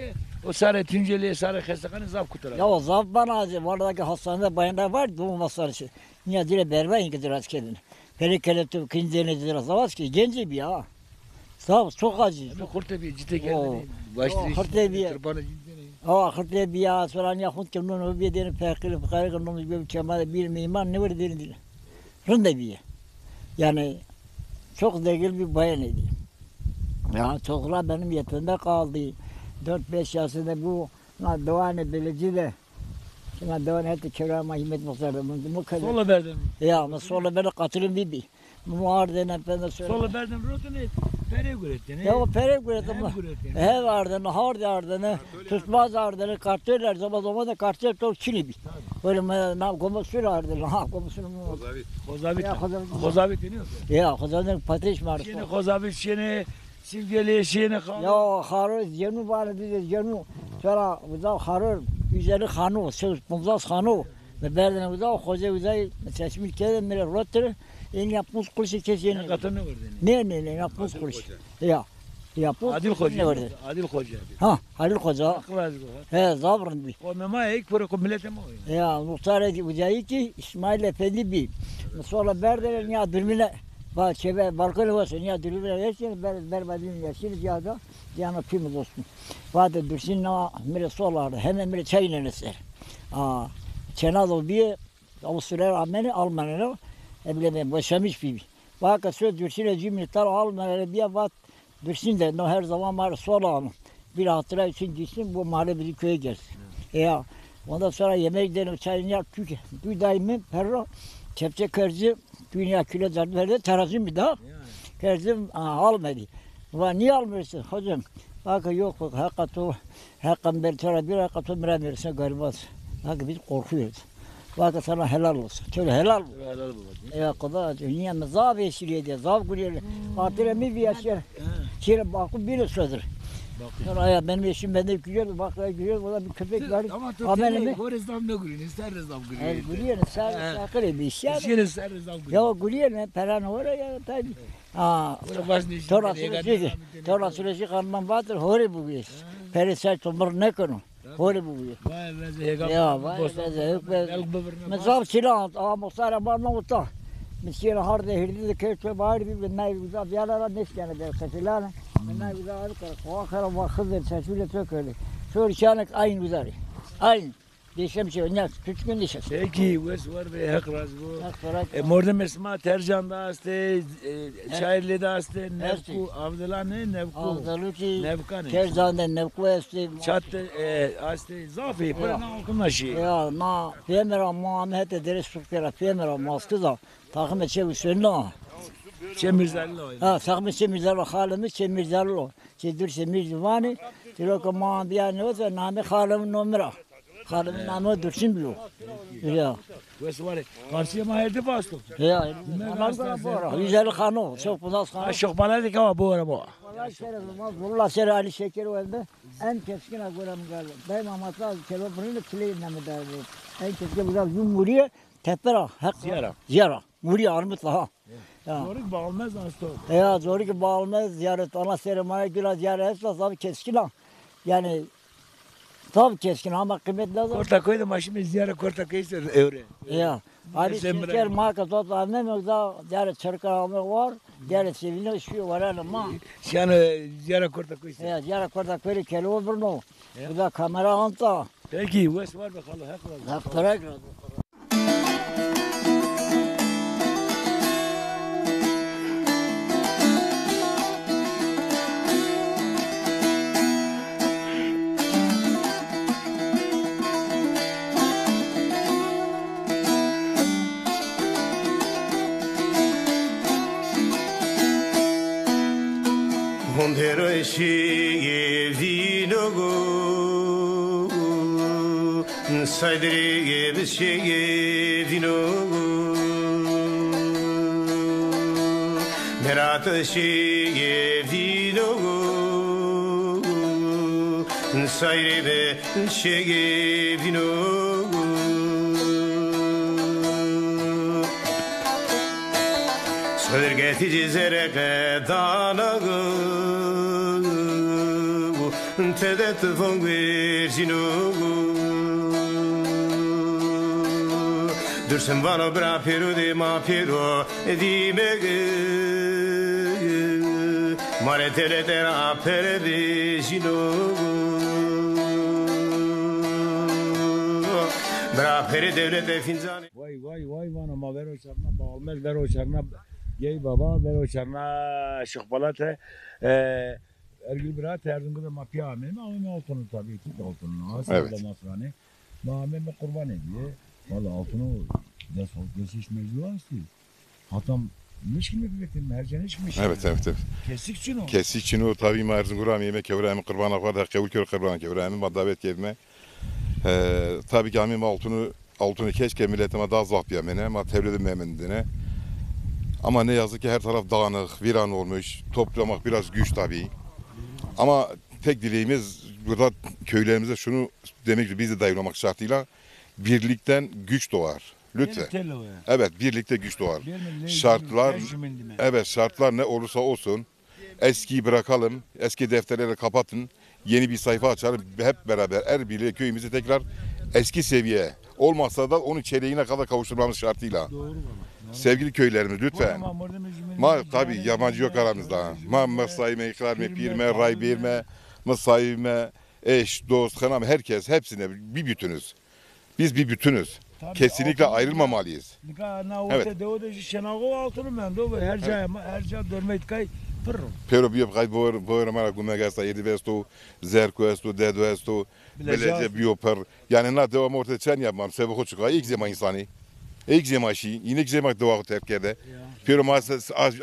o sarı Tunceli, sarı hastahane zaf kutura. Ya o zaf bana acı, oradaki hastanede bayanlar var, doğum hastanesi. Niye dire berber inki biraz kedin. Peri kele tu kinci ne dire zavaz ki, genci bir ya. Zaf, çok acı. Kurte bir cite geldi. Başlıyor. Kurte bir. Tırpanı cite. Aa, xirtê bîya, sonra niya xund ke non ho bîye dêne feqîr fuqare ke non bîye çema de bir meyman ne var dêne dîne. Rinde bîye. Yani çok zengin bir bayan idi. Ya çocuklar benim yetimde kaldı. Dört beş yaşında bu, na dewane beleci de. Na dewane hette kira ma himmet muhtar da. Sola verdim. Ya, ma sola verdim katılım bibi. Muardene ben de söyle. Sola verdim rotunu. Pere guretêne. Ya o pere guretêne. Hem guretêne. Hev ardêne, hardî ardêne, tutmaz ardêne, kartol ardêne, zaman zaman da kartol to çinî bî. Tabii. Böyle me-, na gomusur ardêne, ha gomusur mu? Xozavit. Xozavit. Ya, Xozavit. Xozavit deniyor. Ya, Xozavit patriş marif. Şêne Xozavit, şêne Sivgelê, şêne Xaro. Ya, Xaro, Cenu var, bir de Cenu. Sonra bu da Xaro, yüz elli xano, söz, bunzas xano. Mi berdêne uza, xocê uzay, mi tesmîr kerdêne, mi rê rotir, ênîya pûnc qurişî kes yenî. Qatî nêwerdêne? Nê, nê, nê, ênîya pûnc qurişî. Ya. Ya, pûnc qurişî nêwerdêne. Adil Xoca. Ha, Halil Xoca. He, zaf rind bî. Qomê ma ê, pêro qo miletê ma o. Ya, muxtarê uzayî kî Îsmaîl Efendî bî. Mi sola berdêne, nîya durmîne, ba çêve, balkonê wes, nîya durmîne wes, ber, ber badîn yaşîr cihada, cihana pî mi dostum. Vate Dursun na mi rê sol arde. Heme mi rê çay nêne ser. A, çêna do bîye, Avusturya ra amene, Almanya ra, eble ben boşamiş bîbî. Vake so Dursun rê cumhurîyetan Almanya bîya vat, Dursun de, no her zaman ma rê sol ano. Bir hatıra için gitsin, bu mahalle bizim köye gelsin. E ya, ondan sonra yemek dene, çay ne, Türk, bu daimi perro, kepçe kerzi, dünya kilo zardı verdi, terazim bir daha. Kerzi, a, almadı. Va, niye almıyorsun hocam? Bak, yok, bak, hakikaten o Heqan ber to ra bir, heqa to mi ra verse garibaz. Heqa biz korkuyoruz. Vake sana helal olsun. Şöyle helal bu. Helal baba. Ya kuda, niye mi zaf eşiriye diye, zaf gülüyor. Hatire mi bir yaşıyor. Şire bakıp bir sözür. Sonra ya benim eşim bende gülüyordu, bak ya gülüyordu, o da bir köpek var. Ama to amele mi? Hore zaf ne gülüyor, sen de zaf gülüyor. Gülüyor, sen sakın bir şey. Şire sen de zaf gülüyor. Ya gülüyor ne, peran hore ya tabii. Ha, tora süreci, tora süreci kanman vardır, hore bu bir. Peri ser tomur ne konu? Hore bu bîyo. Vay veze hêga. Ya, vay veze hêga. Mi zaf çîlan, a muxtara ma no uta. Mi çîlan harde hirdî de kê to bahir bî, mi nay uza vîyana ra nêşkene ber qefilane. Mi nay uza abi kar, kowa kara va Xizir, çeşmîle to kerde. Şor çanek aynı uza rê. Aynı. Değişen bir şey yok. Ne, küçük gün değişen. Peki, wes war be, Heq razî bo. Heq razî bo. E, mordemê sima Tercan de astê, e, Çayirli de astê, Nevku, Avdila ne, Nevku. Avdilu ki Nevka ne? Tercan de Nevku estê. Çat de, e, astê, zafê, pira na altında şey. Ya, na, pêmera ma ame hete dere Sukera, pêmera maskı da, takımê çê Hüseyin'le. Çê Mirzalilo. Ha, takımê çê Mirzalilo, xalê mi çê Mirzalilo. Çê Dursun Mirzivanî, tiro ke ma bîya ne o, namê xalê mi nomira. Xalê mi name Dursun bîyo. Ya. Wes warê. Qarsîye ma herde basto. Ya. Anam gara bora. Yüz elli xano, çok bundan xano. Ha, şoxbala de kama bora bo. Valla sere, valla sere Ali Şeker wende. En keskina gora mi galo. Daima matla kelo bunu kile name darbe. En keskin bu da yum vuruyor. Tepera. Hak. Ziyara. Ziyara. Murî armut la ha. Ya. Zorik Bağılmez asto. Ya, Zorik Bağılmez ziyaret. Ana sermaye güla ziyaret esta zaf keskin ha. Yani zaf keskin ama kıymetli lazım. Kortaköy de maşime ziyara Kortaköy ser evre. Ya. Ali Şeker ma ka zaf annem da ziyaret Çırkar ama var. Ziyaret sevine şu var ama. Yani ziyara Kortaköy ser. Ya, ziyara Kortaköy kelo burno. Bu da kamera anta. Peki, wes war be xalo, Heq razı. Heq razı. Hondero eşiğe vino Saydırê bişêge vîno. Berat şêge vîno. Saydırê bişêge vîno. Saydırgeti zereke danago. Tede tifon guêrcîno. Dursun vano bira pêro de ma pêro dîme. Ma rê dewlete ra pere vejîno. Bira pere dewlete fîncanê. Vay vay vay vano ma vero çarna Bağılmez, vero çarna Gey Baba, vero çarna Şıxbalate. E, Ergül bira, Erzurum'da da ma pîya ameyme, ameyme Altınoluk tabii ki, Altınoluk. Asıl da Masrani. Ma ameyme qurban ediye. Valla Altınoluk, des, geçiş mevzu astı. Hatam Nişkîme bibetîme, her ca nişkîme şîme. Evet, evet, evet. Kesik çin o. Kesik çin o, tabii ma Erzingan ra ameyme, kewra eme, qurbana xo de qebul kero, qurbana kewra eme, ma davet kerdîme. E, tabii ki ameyme Altunî, Altunî keşke milletê ma daha zaf bîyamêne, ma tewlî de memendine. Ama ne yazık ki her taraf dağınık, viran olmuş, toplamak biraz güç tabii. Ama tek dileğimiz burada köylerimize şunu demek ki biz de dahil olmak şartıyla birlikten güç doğar. Lütfen. Evet, birlikte güç doğar. Şartlar, evet, şartlar ne olursa olsun, eskiyi bırakalım, eski defterleri kapatın, yeni bir sayfa açalım. Hep beraber el birliğiyle köyümüzü tekrar eski seviye, olmazsa da onun çeyreğine kadar kavuşturmamız şartıyla. Doğru baba. Sevgili köylerimiz, lütfen. Ma tabii yabancı yok aramızda. Ma mı sayme, ikrar me, pir me, raybir me, mı sayme, eş, dost, xenam, herkes, hepsine bir bütünüz. Biz bir bütünüz. Kesinlikle ayrılmamalıyız. Nika na orta dewo de jî şenaxo Altunî mendo ve her ca, her ca dormey tikay pir o. Pêro bîyo qay boyor, boyor ma ra gumek esta, êdî esto, zerko esto, dedo esto, bilece bîyo pir. Yani na dewa ma orta çend yapmam, sebe xo çika, ilk zema insanî. İlk zema şî, yine ilk zema dewa xo terk kerde. Pêro ma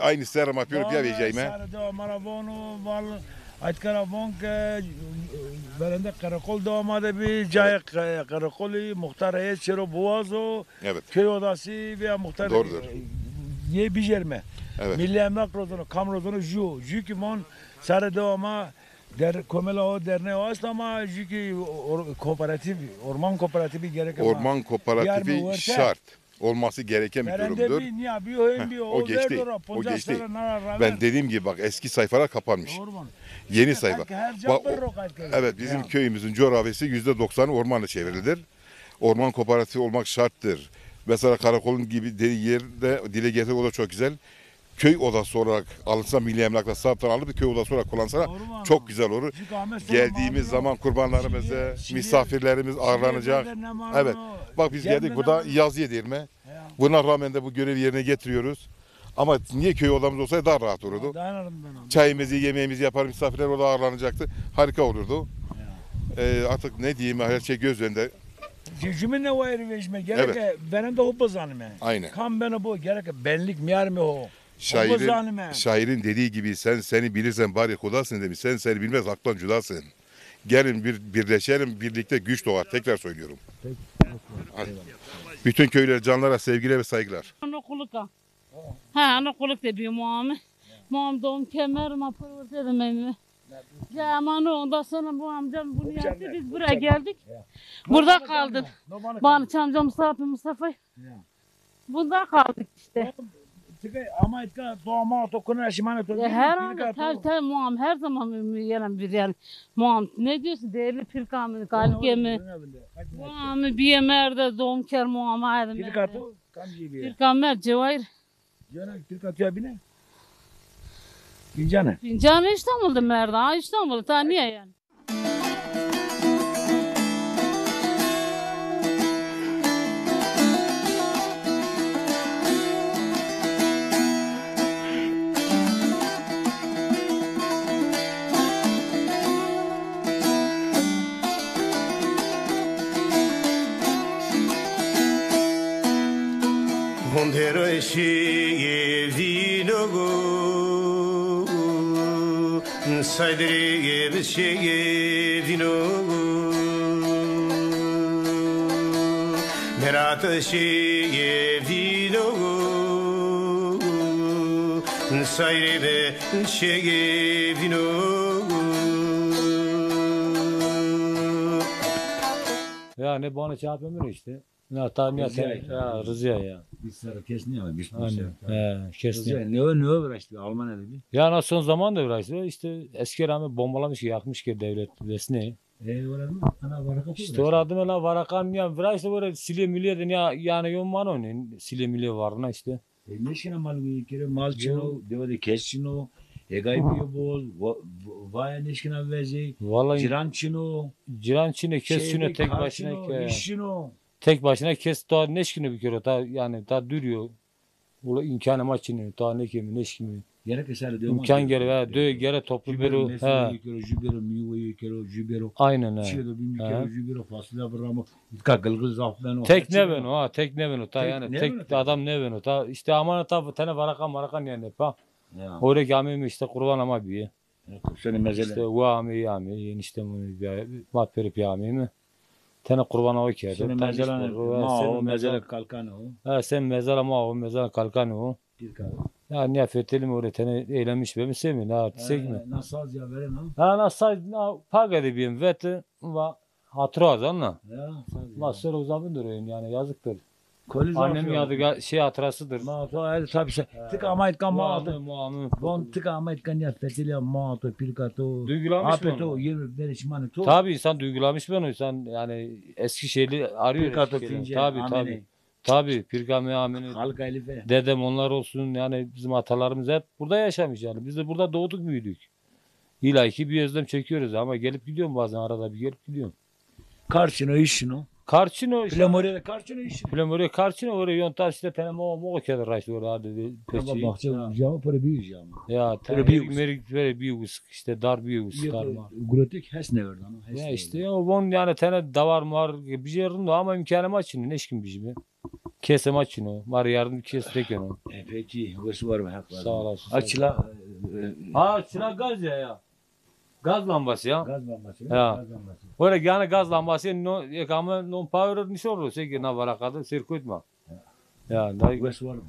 aynı serre ma pêro pîya vejîyayme. Sare dewa ma ra vono, val, aytka ra von ke verende qereqol dewa ma de bî, cayê qe-, qereqolî, muxtar heye çêro biwazo, evet, köy odası veya muxtar, doğrudur, e, yê bijerme. Evet. Milli Emlak rozono, kam rozono ju, ju ki von sare dewa ma Der, komela o derneği o esta ama jü ki or-, kooperatif, orman kooperatifi gerek ama. Orman kooperatifi şart. Olması gereken bir durumdur. Verende bir, niye bir oyun bir o geçti. O geçti. Ben dediğim gibi bak eski sayfalar kapanmış. Doğru bana. Yeni sayfa. Bak, evet, bizim köyümüzün coğrafyası yüzde doksanı ormanla çevrilidir. Orman kooperatifi olmak şarttır. Mesela karakolun gibi dediği yerde dile getir, o da çok güzel. Köy odası olarak alınsa, milli emlakla satın alınıp köy odası olarak kullansa çok güzel olur. Geldiğimiz zaman kurbanlarımızı, misafirlerimiz ağırlanacak. Evet. Bak biz geldik burada yazıya değirme. Buna rağmen de bu görevi yerine getiriyoruz. Ama niye köy odamız olsaydı daha rahat olurdu. Çayımızı, yemeğimizi yapar, misafirler orada ağırlanacaktı. Harika olurdu. Ee, artık ne diyeyim, her şey göz önünde. Jü-, jümîne wayirî vejîme, gereke verende ho bizanîme. Aynen. Kam beno bo, gereke benlik mîyarîme ho. Ho bizanîme. Şairin dediği gibi sen seni bilirsen bari Hudasın demiş. Sen seni bilmez haktan cudasın. Gelin bir birleşelim, birlikte güç doğar. Tekrar söylüyorum. Hadi. Bütün köylere, canlara sevgiler ve saygılar. Ana Kulika. Ha, ana Kuluk de bir muami. Muam doğum kemer, ma pırvırte de memi. Ya aman o, ondan sonra bu amcam bunu yaptı, biz buraya geldik. Burada kaldık. Bana amcam Mustafa, Mustafa. Burada kaldık işte. Ama etka doğma to kuna şimane to. Her an tabii tabii muam her zaman gelen bir yani. Muam ne diyorsun, değerli pirkamı, kalkemi. Muamı bir yemerde doğum ker muam ayrı. Pirka to, kamci bir. Pirkamer Cevahir. Cana pirka tuya bine. Fincane. Fincane İstanbul'da merda. Ha, İstanbul'da. Ta niye yani? Hondero eşiğe vino, saydırıge eşiğe vino, merat eşiğe vino, saydırıge eşiğe vino. Ya ne bana çarpı ömür işte. Ya, tabii ya, Rıziya ya. Ya, Rıziya ya. Biz sarı kes ne ama, biz bu sefer. He, kes ne. Rıziya, ne o, ne o uğraştı Almanya'da bir? Ya, na son zamanda uğraştı. İşte esker rağmen bombalamış ki, yakmış ki devlet resmi. E, orada ana varaka. İşte orada mı la varaka mı ya, uğraştı böyle sile mile de ya, yani yom mano ne, sile mile vardı işte. E, neşkena mal kere mal çino, deva de kes çino, egay biyo bol, va-, va-, vaya neşkena vezi, vallahi ciran çino, ciran çino, kes çino, tek başına ke. İş çino. Tek başına kes ta neşkîno bikero, ta yani ta duruyor. Ula imkanê ma çinî, ta nêkemî, nêşkîmî. Gerek sere dew ma. İmkan gere, ha, dew gere toplu bero, ha. Jü bero, jü bero, mîwe kero, jü bero. Aynen, ha. Çiye de bin kero, jü bero, fasulye biramo. Tika gılgıl zaf beno. Tek ne beno, ha, tek ne beno, ta yani, tek adam ne beno, ta işte ama ta tene varaka maraka yani, pa. Ya. Oraya amîme işte kurban ama bir. Seni mezele. İşte o amî, amî, enişte mi, ma peri pi amîme. Tene kurban o kerde. Seni mezele, ma o mezele kalkan o. Ha, sen mezele ma o, mezele kalkan o. Ya, niye fetelim öyle tene eylemiş be mi sevmiyor, ne artık sevmiyor. Na saz ya veren ha? Ha, na saz, na paga de bir veti, va hatıra azan na. Ya, saz ya. Ma sero uzabın duruyor yani, yazıktır. Annemin yadıga şey hatırasıdır. Ma to el tabi se. Tık ama itkan ma to. Bon tık ama itkan ya fetel ya ma to pirka to. Duygulamış mı onu? Ape to, yirmi beş mani to. Tabii insan duygulamış mı onu, insan yani eski şeyleri arıyor. Pirka to. Tabii, tabii. Tabii, pirka me amini. Halka elife. Dedem onlar olsun yani bizim atalarımız hep burada yaşamış yani. Biz de burada doğduk büyüdük. İlla ki bir özlem çekiyoruz ama gelip gidiyorum bazen, arada bir gelip gidiyorum. Karçino işino. Karçino işino. Plemoriye de karçino işino. Plemoriye karçino, oraya yonta işte tene mo mo kedi raşt orada hadi peçi. Ama bahçe cama para bir cama. Ya tene merik böyle bir usk işte, dar bir usk, dar mar. Grotik hes ne verdi ama. Ya işte ya, on yani tene davar mar bir şey ama imkanım açın, ne işkim bizim. Kesem açın o. Var yardım kes tekeno. E, peki, wes var mı, hak var. Sağ olasın. Açla. Ha, çıra gaz ya ya. Gaz lambası ya. Gaz lambası. Ya. Gaz lambası. Öyle yani gaz lambası no, ek ama non power nişorlu, seki na varakadı, sirkutma. Ya, dayı. Wes var mı?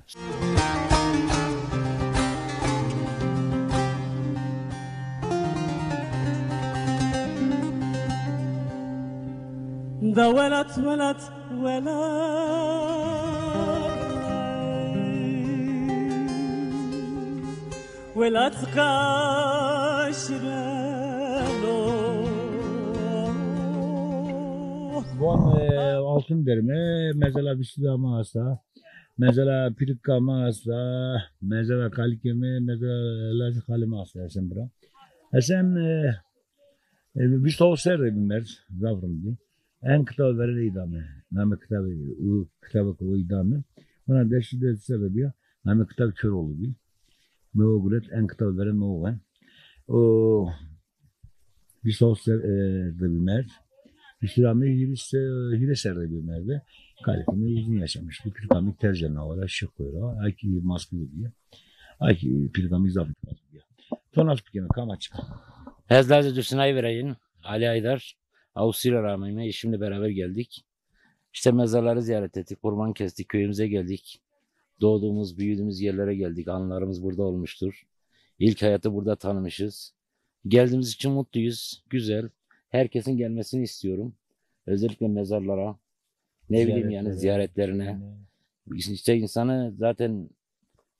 Da welat, welat, welat. Welat kaşreno. Bon, e, altın derme, mezela bistida ma asta, mezela pirika ma asta, mezela kalikeme, mezela lajî xalime asta, esen bira. Esen, e, e, vîst û ser de bir merd, zaf rind bi. En kitabı veren idame. Name kitabı, o kitabı o idame. Ona deşi de sebebi ya. Name kitabı Köroğlu bi. Meo gulet en kitabı veren o ben. O vîst û ser, e, de bir merd. Üstüne hîris, e, hîris ser de bir merde. Kalikimi uzun yaşamış. Bu pirkamik tercih ne var? Şık koyuyor. Aki maskı diye. Aki pirkamik zaf. To nas bikeme, kam açık. Ez lazı Dursun Ayveray'ın, Ali Aydar. Avusturya rağmen eşimle beraber geldik. İşte mezarları ziyaret ettik, kurban kestik, köyümüze geldik. Doğduğumuz, büyüdüğümüz yerlere geldik. Anılarımız burada olmuştur. İlk hayatı burada tanımışız. Geldiğimiz için mutluyuz. Güzel. Herkesin gelmesini istiyorum. Özellikle mezarlara. Ne bileyim yani, ziyaretlerine. İşte insanı zaten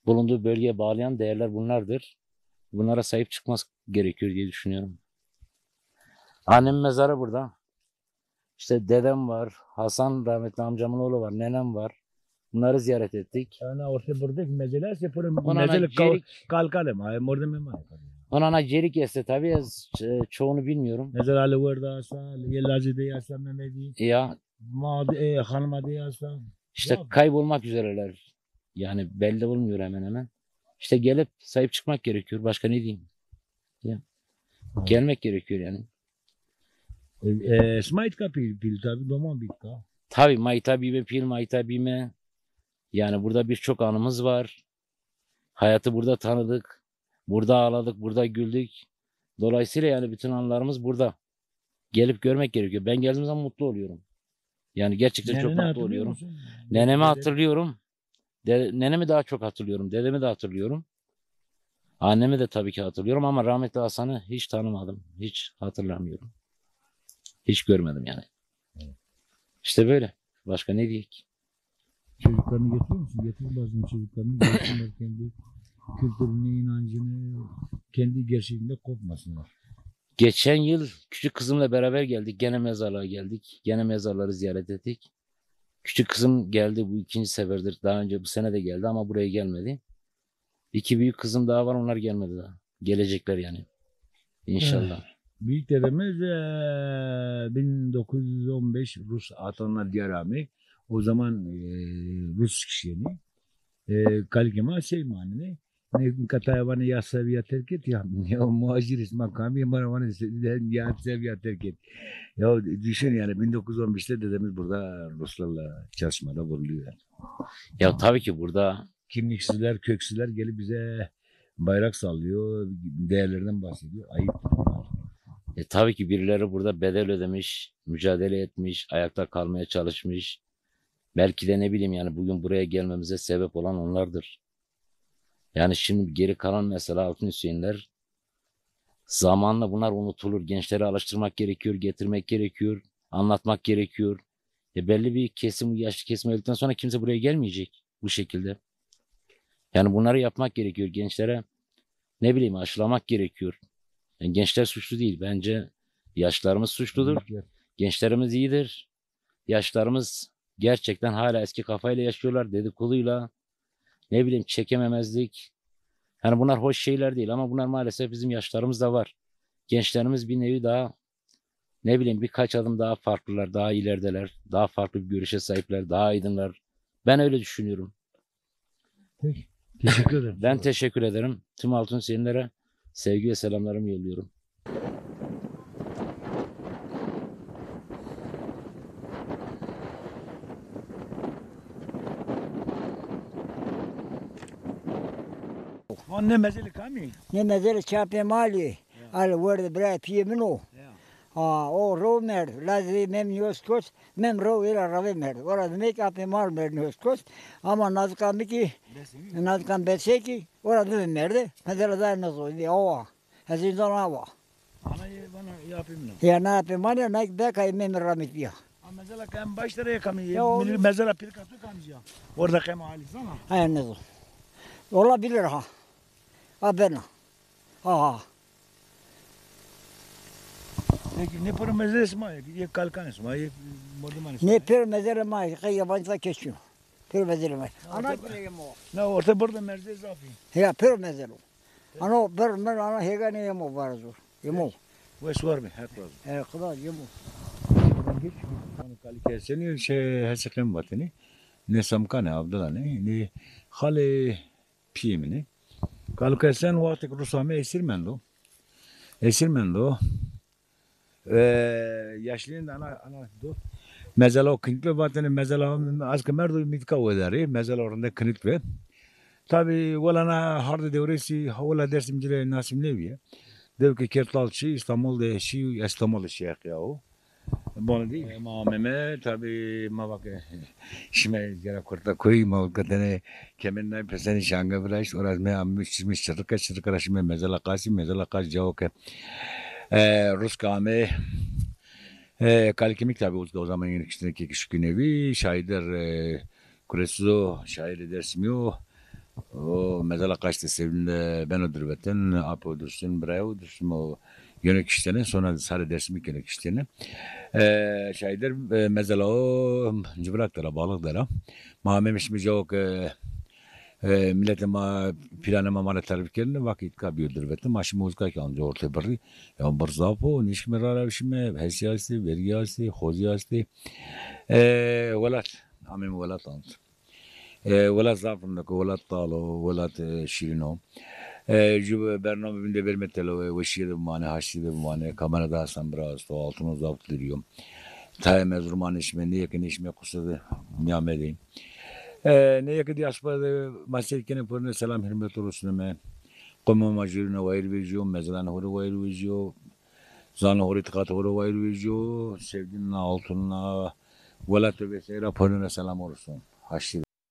bulunduğu bölgeye bağlayan değerler bunlardır. Bunlara sahip çıkmak gerekiyor diye düşünüyorum. Annemin mezarı burada. İşte dedem var, Hasan rahmetli amcamın oğlu var, nenem var. Bunları ziyaret ettik. Yani orta buradaki mezele ise pırı mezele kalkalım. Ay, mordem mi? Ona na cerik ese tabii, e, çoğunu bilmiyorum. Mezele Ali Verda asa, Yelazi de asa, Mehmedi. Ya. Ma de, e, hanıma de asa. İşte kaybolmak üzereler. Yani belli olmuyor hemen hemen. İşte gelip sahip çıkmak gerekiyor. Başka ne diyeyim? Ya. Gelmek gerekiyor yani. E, e, sima itka pil, pil tabi, doman bitka. Tabi, ma ita bîme pil, ma ita bîme. Yani burada birçok anımız var. Hayatı burada tanıdık. Burada ağladık, burada güldük. Dolayısıyla yani bütün anılarımız burada. Gelip görmek gerekiyor. Ben geldiğim zaman mutlu oluyorum. Yani gerçekten çok mutlu oluyorum. Nenemi hatırlıyorum. De-, nenemi daha çok hatırlıyorum. Dedemi de hatırlıyorum. Annemi de tabii ki hatırlıyorum ama rahmetli Hasan'ı hiç tanımadım. Hiç hatırlamıyorum. Hiç görmedim yani. İşte böyle. Başka ne diyeyim? Çocuklarını getiriyor musun? Getir lazım çocuklarını. Görsünler kendi kültürünü, inancını, kendi gerçeğinde kopmasınlar. Geçen yıl küçük kızımla beraber geldik. Gene mezarlığa geldik. Gene mezarları ziyaret ettik. Küçük kızım geldi. Bu ikinci seferdir. Daha önce bu sene de geldi ama buraya gelmedi. İki büyük kızım daha var. Onlar gelmedi daha. Gelecekler yani. İnşallah. Eh, büyük dedemiz, eh, bin dokuz yüz on beş Rus atana diyar ami. O zaman, eh, Rus kişini. Eh, kalikema şey manini. Ne, nika taya vanê ya sev ya terk et ya. Ya muhacir îsma kamî, ma ra vanê se-, ya sev ya terk et. Ya düşün yani, bin dokuz yüz on beşte dedemiz burada Ruslarla çatışmada vuruluyor yani. Ya tabii ki burada kimliksizler, köksüzler gelip bize bayrak sallıyor, değerlerden bahsediyor. Ayıp. E, tabii ki birileri burada bedel ödemiş, mücadele etmiş, ayakta kalmaya çalışmış. Belki de ne bileyim yani bugün buraya gelmemize sebep olan onlardır. Yani şimdi geri kalan mesela Altın Hüseyinler zamanla bunlar unutulur. Gençleri alıştırmak gerekiyor, getirmek gerekiyor, anlatmak gerekiyor. E belli bir kesim, yaşlı kesim öldükten sonra kimse buraya gelmeyecek bu şekilde. Yani bunları yapmak gerekiyor gençlere. Ne bileyim aşılamak gerekiyor. Yani gençler suçlu değil. Bence yaşlarımız suçludur. Kesinlikle. Gençlerimiz iyidir. Yaşlarımız gerçekten hala eski kafayla yaşıyorlar, dedikoduyla, ne bileyim, çekememezlik. Yani bunlar hoş şeyler değil ama bunlar maalesef bizim yaşlarımızda var. Gençlerimiz bir nevi daha, ne bileyim, birkaç adım daha farklılar, daha ilerideler, daha farklı bir görüşe sahipler, daha aydınlar. Ben öyle düşünüyorum. Peki. Teşekkür ederim. Ben teşekkür ederim. Tüm Altın Hüseyinlere sevgi ve selamlarımı yolluyorum. Van ne mezelê kamî? Ne mezelê çapê malî. Ya. Al werde birayê piyê min o. Ya. Ha, o rew merd. Lazê Mem nîyoz kot. Mem rew êra ravê merd. Ora dimêk apê mal merd nîyoz kot. Ama nazikan mi kî, nazikan Besekî, ora dime merde. Mezela da nezo. Awa. Ez îndana awa. Ana yê vana ya apê min o. Ya na apê ma ya, na ki beka ê Mem ramitîya. A mezela ke em baş tere kamî. Ya o mezela pîrika tu kamî ya. Orada kema hali zana. Haya nezo. Olabilir ha. Ha bena. Ha ha. Peki ne pêro mezelê sima, yê kalikanê sima, yê mordimanê sima? Ne pêro mezelê ma, qey yabancı da keçiyor. Pêro mezelê ma. Ana orta, yemo. Na orta burada merzê zafî. Ya pêro mezelo. Ano bir mir ana hêga ne yemo barazo. Yemo. Wes war bî, her razı. E, Xuda yemo. Kalike senî şey hesi qem vateni. Ne Samkane Abdullah ne, ne xalê piyê min ê. Kaluka Esen wextêk Rus ame esîr mendo. Esîr mendo. E, yaşlîyên de ana, ana do. Mezela o kinitve vatene, mezela o, ez ke merdo mîtka wederî, mezela o rinde kinitve. Tabî wela na hardê dewrêsî, wela Dêrsim ci rê nasîb nêbîye. Dew ke kerd lal şî, Îstanbul de şî, Îstanbul de şî heqîya o. Bon değil. E, ma ameme, tabi ma vake, şime gera kurta koy, ma vatene kemen nay pesenî şange viraşt, ora me ammiş çizmiş çirrika, çirrika ra şime mezela qasî, mezela qas cao ke, e, Ruska ame, e, kalikimik tabi uzka o zaman yeni kiştine ki kişi künevi, şahider, e, Kuresizo şairê Dêrsimî yo. O mezela qaştê sewdin de beno dirvetin, apo Dursun, birayo Dursun o yeno kiştene, sonra sarê Dêrsimî keno kiştene. E, şaîder, e, mezela o Civrak dera, Balık dera. Ma ameme şime cao ke, e, miletê ma, pîranê ma ma rê tarîf kerine, vake îtka bîyo dirvetin. Ma şime uzka ki anca ortê birrî. Ya bir zaf o, nişkime ra ra şime, hesî estê, vergî estê, xozî estê. E, welat. Ameyme welat ant. E, welat zaf rind o, welat lal o, welat, e, şîrin o. E, ju bername vinde berme telo, e, weşîye de bimane, haştîye de bimane, kamera de Hasan Bira esto, Altun o zaf dirî yo. Tayê mezrumanê şime, nê yê ke nêşime qusir de nîyamedê. E, nê yê ke dîaspora de ma sey kenê, pêrune selam hurmet rusneme. Qomê ma jûrîne wayîr vejîyo, mezelanê ho rê wayîr vejîyo, zanê ho rê, îtîqatê ho rê wayîr vejîyo, Sewdîn na, Altun na, welatê vêsey ra pêrune selam rusno. Haştî